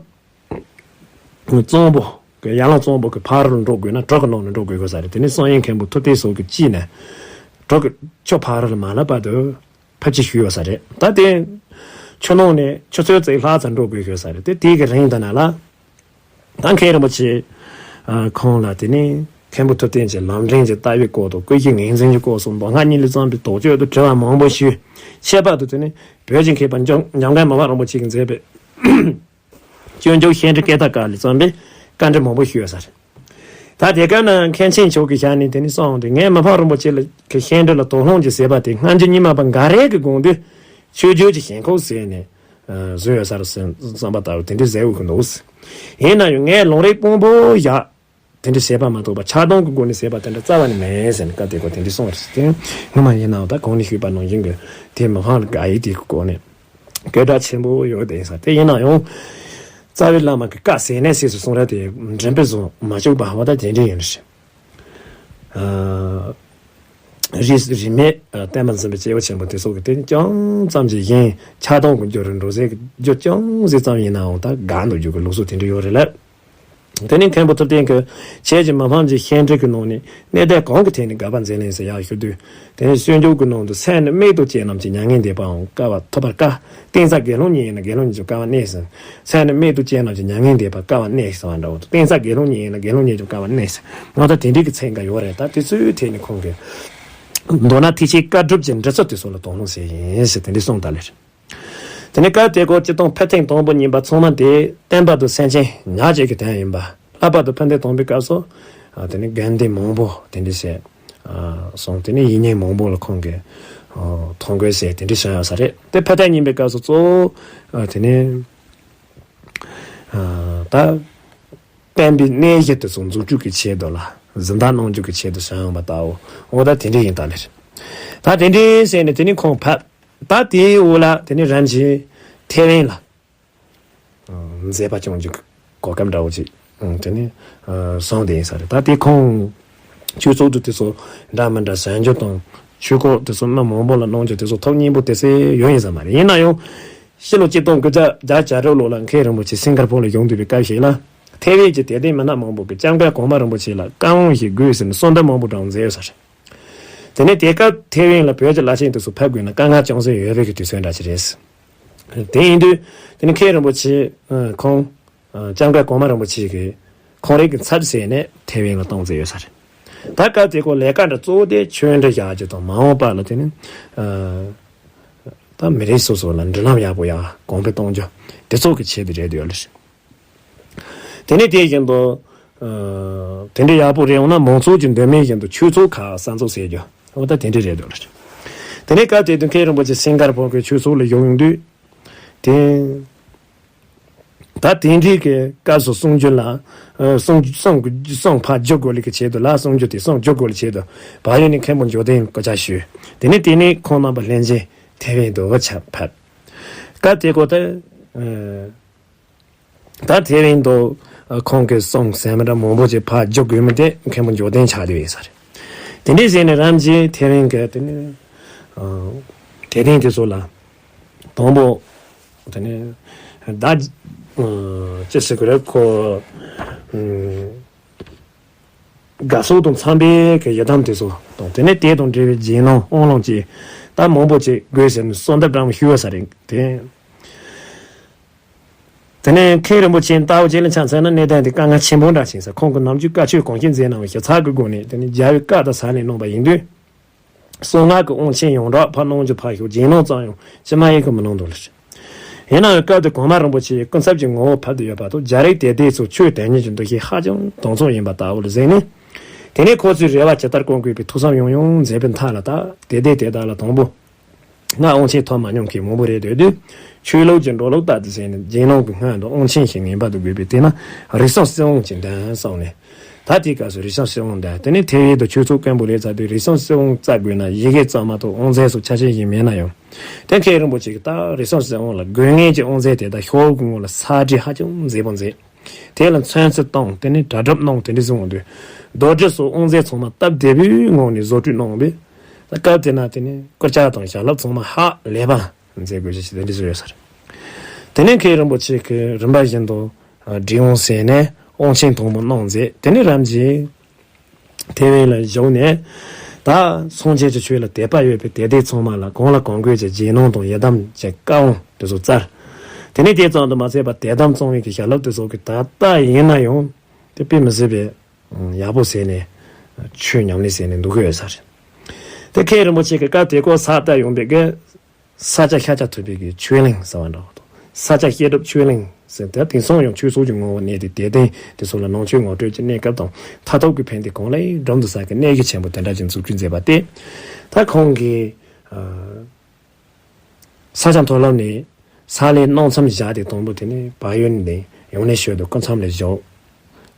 གཙང་པོ་གི་ཡར་ལུང་གཙང་པོ་གི་ཕ་རོལ་འགྲོ་དགོས་ན་གྲོག་གི་ནང་ནས་འགྲོ་དགོས་དགོས་ས་རེད། དེ་ནས་བསམ་ཡས་མཁན་པོ་ཐུབ་བསྟན་སོགས་ཀྱིས་གཅིག་ནས་གྲོག་གི་ཆུ་ཕ་རོལ་མ་ལ་བར་དུ་ཕེབས་སྐྱེལ་ཞུས་ཡོད་ས་རེད། ད་དེ་ཆུ་ནང་ནས་ཆུ་ཚོད་གཅིག་ལྷག་ཙམ་འགྲོ་དགོས་ཡོད་ས་རེད། དེ་དེའི་གི་རིང་དེ་ན་ལ། ད་མཁན་རིན་པོ་ཆེ་ཁོང་ལ་དེ་ནས་མཁན་པོ་ཐུབ་བསྟན་གྱི་ལམ་འདྲེན་གྱི་ལྟ་བའི་སྐོར་དང་སྐུ་གཞི་ངོས་འཛིན་གྱི་སྐོར་སོགས་མདོ་སྔགས་གཉིས་ལས་བརྩམས་པའི་དོགས་གཅོད་དང་དྲི་བ་མང་པོ་ཞུས། ཁྱད་པར་དུ་དེ་ནས་བོད་ཀྱི་མཁས་པ་འཇམ་ཉམས་མཁར་མི་ཕམ་རིན་པོ་ཆེ་གིས་མཛད་པའི་སྤྱོད་འཇུག་བཤད་འབྲི་སྐད་བརྡ་སྐོར་ལས་བརྩམས་པའི་བཀའ་འདྲི་མང་པོ་ཞུས་ཡོད་ས་རེད། ད་དེ་སྐབས་ན་མཁན་ཆེན་མཆོག་གི་ཞལ་ནས་དེ་ནས་གསུངས་ཏེ། ངས་མི་ཕམ་རིན་པོ་ཆེ་ལ་གི་བཤད་འབྲི་ལ་དོགས་སློང་གི་ཟད་པ་དེ་སྔ་འགྱུར་རྙིང་མ་པ་འགའ་རེ་གིས་དགོངས་དུས་ཆོས་བརྒྱུད་ཀྱི་ཞེན་ཁོག་ཟེར་ནས་བཟོས་ཡོད་ས་རེད་བསམ་པ་ལྟ་བུ་དེ་འདྲ་ཟེར་འོས་ཀྱི་འདུག། ཡིན་ན་ཡང་ངས་ལུང་རིགས་དཔང་པོ་བཞག་དེ་འདྲ་བྱས་པ་མ་གཏོགས་པ་ཆགས་སྡང་གི་སྒོ་ནས་བྱས་པ་དེ་འདྲ་རྩ་བ་ནས་མེད་ཟེར་ནས་སྐབས་དེ་སྐོར་དེ་འདྲ་གསུངས་པ་རེད་ཟེར་ཏེ། སྔོན་མ་ཡིན་ནའང་ད་གོང་ནས་ཞུས་པ་ནང་བཞིན་གྱི་དེ་མི་ཕམ་ལ་དགག་ཡིག་དེའི་སྐོར་ནས་དགོད་བྲ་ཆེན་པོ་ཡོད་དེ་ཡིན་ས། དེ་ཡིན་ན་ཡང་རྩ་བའི་བླ་མ་གི་བཀའ་ཟེར་ནས་ཟེར་སུ་གསུང་ར་དེ་མགྲིན་པའི་བཟུང་མ་བཅུག་པ་འོ་ད་དེ་འདྲ་ཡིན་རེད། རིས་རིས་མེད་བསྟན་པ་འཛིན་པའི་སྐྱེས་བུ་ཆེན་པོ་དེ་ཚོ་གི་དེ་ཅུང་ཙམ་གྱི་གཞན་ཆགས་སྡང་གི་རྒྱུ་རུ་འགྲོ་ཟེར་གྱི་རྒྱུ་ཅུང་ཟད་ཙམ་ཡིན་ནའང་ད་དགག་འདུག་རྒྱུ་གི་ལུགས་སྲོལ་དེ་འདྲ་ཡོད་རེད་ལ། དེ་ནས་མཁན་པོ་ཐུབ་བསྟན་གྱིས་ཁྱེད་ཀྱིས་མི་ཕམ་གྱི་བཤད་འབྲི་གི་ནང་ནས་གནད་དོན་གང་གི་ཐད་ནས་དགག་པ་མཛད་ལན་ཟེར་ཡག་ཞུ་དུས། དེ་ནས་སྤྱོད་འཇུག་གི་ནང་དུ་སེམས་ནི་རྨད་དུ་བྱས་རྣམས་ཀྱི་མྱ་ངན་འདས་པའང་བསྐལ་པ་ཐུབ་པར་དཀའ། གཏན་ས་དགེ་སློང་ཉིད་ཡིན་ན་དགེ་སློང་ཉིད་ཀྱང་བསྐལ་པ་གནས་ཟིན། སེམས་ནི་རྨད་དུ་བྱས་རྣམས་ཀྱི་མྱ་ངན་འདས་པ་བསྐལ་པ་གནས་ཟིན་པ་འདྲ་བོ་དང་། གཏན་ས་དགེ་སློང་ཉིད་ཡིན་ན་དགེ་སློང་ཉིད་ཀྱང་བསྐལ་པ་གནས་ཟིན། ང་ད་དེ་འདྲའི་གི་ཚིག་འགའ་ཡོད་རེད། ད་དེ་ཚོའི་ཐད་ནས་ཁོང་གིས་མདོར་ན་ཐེག་ཆེན་བཀའ་སྒྲུབ་ཀྱི་འབྲི་ཚུལ་དེ་ཚོ་ལ་དོགས་སློང་བྱས་ཡིན་ཟེར་དེ་འདྲ་གསུངས་ད་ལེ། དེ་ནས་སྐབས་དེ་སྐོར་སྤྱིར་བཏང་ཕུལ་ཐེངས་དང་པོ་གཉིས་པ་ཚང་མ་དེ་བསྟན་པ་དང་སེམས་ཅན་ཉག་གཅིག་གི་དོན་ཡིན་པ། ལྷག་པར་དུ་ཕུལ་ཐེངས་དང་པོའི་སྐབས་སུ། ཨ། དེ་ནས་དགོན་སྡེ་མང་པོ་དེ་འདྲ་བྱས། ཨ། སོང་། དེ་ནས་ཡིག་རྙིང་མང་པོ་ལ་ཁོང་གིས། ཨ། ཐོ་འགོད་བྱས་དེ་འདྲ་བྱུང་ཡོད་ས་རེད། དེ་ཕུལ་ཐེངས་གཉིས་པའི་སྐབས་སུ་གཙོ་བོ། ཨ། དེ་ནས། ཨ། ད། བསྟན་པའི་གནས་གཞི་དེ་ཚོ་འཛུགས་སྐྲུན་གྱི་ཆེད་དུ་ལ་གཟི་མདངས་སྣང་རྒྱུ་གི་ཆེད་དུ་བྱུང་ཡོང་པ་ལྟ་བུ། འོ་ད་དེ་འདྲ་ཡིན་ད་ལེ། ད་དེ་འདྲ་བྱས་ནས་དེ་ནས་ཁོང་ཕེབས། ད་དེའི་འོག་ལ་དེ་ནས་རིམ་བཞིན་ཐེ་ཝན་ལ་མཛད་པ་སྐྱོང་རྒྱུ་གི་གོ་སྐབས་འདྲ་བོ་ཅིག་དེ་ནས་བྱུང་བསྡད་ཡིན་ས་རེད། ད་དེ་ཁོང་ཆོས་ཚོགས་འདུ་དེ་ཚོ་འདྲ་མི་འདྲ་གསར་འགྱུར་དང་ཆོས་སྐོར་དེ་ཚོ་མི་མང་པོ་ལ་གནང་རྒྱུ་དེ་ཚོ་ཐོག་སྙིང་པོ་དེ་ཚོ་ཡོད་ཡིན་ས་མ་རེད། ཡིན་ན་ཡང་ཕྱི་ལོ་གཅིག་སྟོང་དགུ་བརྒྱ་བརྒྱད་ཅུ་གྱ་དྲུག་ལོ་ལ་མཁན་རིན་པོ་ཆེ་སིང་ག་པོར་ལ་བཞུགས་འདུག་པའི་སྐབས་ཤིག་ལ། ཐེ་ཝན་གྱི་དད་ལྡན་མི་སྣ་མང་པོ་གིས་ལྕམ་མཁར་གོང་མ་རིན་པོ་ཆེ་ལ་བཀའ་དབང་ཞིག་དགོས་ཟེར་ནས་གསོལ་འདེབས་མང་པོ་དྲངས་མཛད་ཡོད་ས་རེད། དེ་ནས་དེ་སྐབས་ཐེ་ཝན་ལ་བོད་ཀྱི་བླ་ཆེན་དེ་ཚོ་ཕེབས་དགོས་ན་དཀའ་ངལ་ཅུང་ཟད་ཡོད་པའི་གི་དུས་ཚོད་འདྲ་ཞིག་རེད། དེ་ཡིན་དུས་དེ་ནས་མཁན་རིན་པོ་ཆེ་ཁོང་ལྕམ་མཁར་གོང་མ་རིན་པོ་ཆེ་གིས་ཁོང་རང་གི་ཚབ་བྱས་ནས་ཐེ་ཝན་ལ་གཏོང་མཛད་ཡོད་ས་རེད། ད་སྐབས་དེ་ཁོང་ལས་ཀ་འདྲ་གཙོ་བོ་དེ་ཆོས་འབྲེལ་བཞག་རྒྱུ་དང་མ་འོངས་པ་ལ་དེ་ནས་ད་མི་རིགས་སོ་སོ་ལ་མདུན་ལམ་ཡག་པོ་ཡག་གོང་འཕེལ་གཏོང་རྒྱུ་དེ་ཚོ་གི་ཆེད་དུ་རེད་འདུག་ལ། དེ་ནས་དེ་བཞིན་དུ། ཨ། དེ་འདྲ་ཡག་པོ་རེད་འོང་ན་མང་ཚོགས་ཀྱི་འདོད་མོས་བཞིན་དུ་ཆོས་ཚོགས་ཁག་གསར་འཛུགས་བྱེད་རྒྱུ། འོ་ད་དེ་འདྲ་རེད་འདུག་ལ། དེ་ནས་སྐབས་དེ་དུས་མཁན་རིན་པོ་ཆེ་སིང་ག་པོར་གྱི་ཆོས་ཚོགས་ལ་བཞུགས་ཡོང་དུས། དེ། ད་དེ་འདྲའི་གི་སྐབས་སུ་གསུང་རྒྱུ་ལ། ཨ། གསུང་གསུང་གསུང་ཕར་བསྒྱུར་དགོས་ལེ་གི་ཆེད་དུ་ལ་གསུང་རྒྱུ་དེ་གསུང་བསྒྱུར་དགོས་ལེ་ཆེད་དུ་བལ་ཡུལ་ནས་མཁན་པོ་འབྱོར་ལྡན་སྐུ་ཕྱྭ་ཞུས། དེ་ནས་དེ་ནས་ཁོང་རྣམ་པ་ལྷན་རྒྱས་ཐེ་ཝན་དུ་ཕེབས། སྐབས་དེ་སྐོར་དུ། ཨ། ད་ཐེ་ཝན་དུ་ཁོང་གི་གསུང་ཟེར་མི་འདྲ་མང་པོ་ཅིག་ཕར་བསྒྱུར་དགོས་མི་དེ་མཁན་པོ་འབྱོར་ལྡན་ཆགས་བསྡད་ཡོད་ས་རེད། དེ་འདྲའི་ཟེར་ནས་རིམ་བཞིན་ཐེ་ཝན་གྱི་དེ་ནས་དད་ལྡན་དེ་ཚོ་ལ་དང་པོ་དེ་ནས་ད་ཅི་ཟེར་དགོས་རེད། ཁོ་དགའ་ཕྱོགས་དང་འཚམ་པའི་གི་ཡི་དམ་དེ་ཚོ་དང་དེ་ནས་དེ་དང་འབྲེལ་བའི་རྗེས་གནང་དབང་ལུང་ཅིག་ད་མང་པོ་ཅིག་དགོས་ཟེར་ནས་གསོལ་འདེབས་བཀྲམ་ཞུས་ཡོད་ས་རེད་དེ། དེ་ནས་མཁན་རིན་པོ་ཆེ་ལྟ་བུ་ཅིག་ལ་ཆ་མཚོན་ན་གནས་སྟངས་དེ་དཀའ་ངལ་ཆེན་པོ་འདྲ་ཕྱིན་ས། ཁོང་གིས་ནམ་རྒྱུན་བཀའ་ཆོས་གང་ཤེས་མཛད་གནང་བའི་ཞིབ་ཚགས་ཀྱི་སྒོ་ནས་དེ་ནས་རྒྱལ་བའི་བཀའ་དང་ཟབ་ལེགས་གནང་བ་ཡིན་དུས། གསང་སྔགས་ཀྱི་དབང་ཆེན་ཡོངས་གྲགས་ཕར་གནང་རྒྱུ་ཕར་ཞོག་རྗེས་གནང་ཙམ་ཡང་ཅི་མ་ཡིན་གྱི་མི་གནང་འདུག་ལ། ཡིན་ན་ཡང་སྐབས་དེ་གོང་མ་རིན་པོ་ཆེ་སྐུ་ཚབ་ཀྱི་ངོ་བོ་ཕེབས་བསྡད་ཡོད་པ་དང་རྒྱ་རིགས་དད་ལྡན་ཚོ་ཆོས་དོན་གཉེར་གྱི་འདུ་ཤེས་ཧ་ཅང་གདེང་ཚོད་ཡིན་པ་ལྟ་བུ་ལ་གཟིགས་ནས། དེ་ནས་ཁོ་ཚོའི་རེ་བ་ཇི་ལྟར་སྐོང་དགོས་པའི་ཐུགས་བསམ་ཡང་ཡང་མཛད་པའི་མཐའ་ལ་ད་དད་ལྡན་དེ་དག་ལ་དང་པོ། སྔར་དབང་ཆེན་ཐོབ་མ་མྱོང་མཁན་མང་པོ་རེད་འདུག་དུས། ཆོས་ལུགས་ཀྱི་འགྲོ་ལུགས་ལྟར་དུ་ཟེར་ནས་རྗེས་གནང་གི་སྔོན་དུ་དབང་ཆེན་ཞིག་ངེས་པར་དུ་དགོས་པས། དེས་ན་རིགས་གསུམ་གསེར་དབང་གི་འདུན་གསུངས་ནས། ད་དེའི་སྐབས་སུ་རིགས་གསུམ་གསེར་དབང་འདུན། དེ་ནས་ཐེ་ཝན་དུ་ཆོས་ཚོགས་དཀོན་པོ་ལས་བཙལ་དུས་རིགས་གསུམ་གསེར་དབང་བཙལ་དགོས་ན་ཡི་གེ་ཙམ་མ་གཏོགས་དབང་རྫས་སོགས་ཆ་ཤས་ཤིག་མེད་ན་ཡང་། དེ་མཁན་རིན་པོ་ཆེ་གིས་ད་རིགས་གསུམ་གསེར་དབང་ལ་དགོས་ངེས་ཀྱི་དབང་རྫས་དེ་དག་ཤོག་བུའི་ངོ་ལ་གསལ་བྲིས་ཧ་ཅང་མཛེས་པོ་མཛད། དེ་ལ་མཚོན་ཚུལ་དང་དེ་ནས་གྲ་སྒྲིག་གནང་དེ་འདྲ་གསུངས་འདུག་རྡོ་རྗེ་སོགས་དབང་རྫས་ཚང་མ་སྟབས་བདེ་པོའི་ངང་ནས་བཟོ་སྐྲུན་གནང་བས། སྐབས་དེ་ན་དེ་ནས་གུར་ཆག་དང་ཞལ་སློབ་ཚང་མ་ཧ་ལས་པ་མཛད་དགོས་ཞེས་དེ་འདྲ་གསུངས་ཡོད་ས་རེད། དེ་ནས་མཁན་རིན་པོ་ཆེ་གིས་རིམ་པ་བཞིན་དུ་སྒྲིག་དབང་ཟེར་ནས་དབང་ཆེན་དང་པོ་གནང་མཛད། དེ་ནས་རིམ་གྱིས་ཐེ་ཝན་ལ་བཞུགས་ནས། ད་སངས་རྒྱས་ཀྱི་ཆོས་ལ་དད་པ་ཡོད་པའི་དད་ལྡན་ཚང་མ་ལ་གང་ལ་གང་དགོས་ཀྱི་རྗེས་གནང་དང་ཡི་དམ་གྱི་བཀའ་དབང་དེ་ཚོ་བསྩལ། དེ་ནས་དེ་ཙམ་དུ་མ་ཟད་པར་དད་དམ་གཙང་བའི་གི་ཞལ་སློབ་དེ་ཚོ་གི་ད་ལྟ་ཡིན་ན་ཡང་དེ་དཔེ་མི་སྲིད་པའི་ཡག་པོ་ཟེར་ནས་ཆོས་ཉམས་ལེན་ཟེར་ནས་འདུག་གི་ཡོད་ས་རེད། དེ་མཁན་རིན་པོ་ཆེ་གིས་སྐབས་དེ་སྐོར་ས་ལྟ་ཡོང་པའི་གི་ས་སྐྱ་ཤཱཀྱ་ཐུབ་པའི་གི་ཆོས་གླིང་ཟེར་བ་འདྲ་བོ་དང་། ས་སྐྱ་བཤད་སྒྲུབ་ཆོས་གླིང་ཟེར་ཏེ། དེང་སང་ཡང་ཆོས་ཚོགས་ཀྱི་ངོ་བོར་གནས་ཏེ་དད་ལྡན་དེ་ཚོ་ལ་ནང་ཆོས་ངོ་སྤྲོད་ཀྱི་གནས་སྐབས་དང་མཐར་ཐུག་གི་ཕན་བདེ་གང་ལེགས་སྒྲུབ་ཏུ་བསགས་ཀྱི་གནས་གཞི་ཆེན་པོ་དེ་འདྲ་ཅིག་འཛུགས་སྐྲུན་མཛད་པ་སྟེ། ད་ཁོང་གིས་ས་སྐྱ་མཐོ་སློབ་ནས་ས་ལའི་གནང་མཚམས་བཞག་སྟེ་དང་པོ་དེ་ནས་བལ་ཡུལ་ནས་ཡོང་ནས་ཞོལ་དུ་སྐུ་མཚམས་ལ་བཞུགས།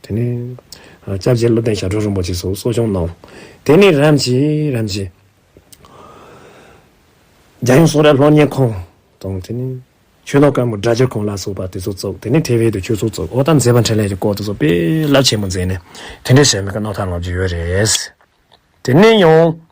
དེ་ནས་སྐྱབས་རྗེ་བློ་ལྡན་ཞབས་དྲུང་རིན་པོ་ཆེ་སོགས་གསོ་སྐྱོང་གནང་། དེ་ནས་རིམ་གྱིས་རིམ་གྱིས། རྒྱལ་ཡུམ་གསུང་རབ་སློབ་གཉེར་ཁང་དང་། དེ་ནས་ཆོས་ནོར་དཀར་མོ་སྒྲ་སྒྱུར་ཁང་ལ་སོགས་པ་དེ་ཚོ་བཙུགས། དེ་ནས་ཐེ་ཝན་དུ་ཆོས་ཚོགས་བཙུགས། འོ་ད་མཛད་པ་འཕྲིན་ལས་ཀྱི་སྐོར་དེ་ཚོ་དཔེ་རླབས་ཆེན་པོ་མཛད་ནས་དེ་འདྲ་བྱས་མི་གི་རྣམ་ཐར་ལོ་རྒྱུས་ཡོད་རེད། དེ་ནས་ཡང་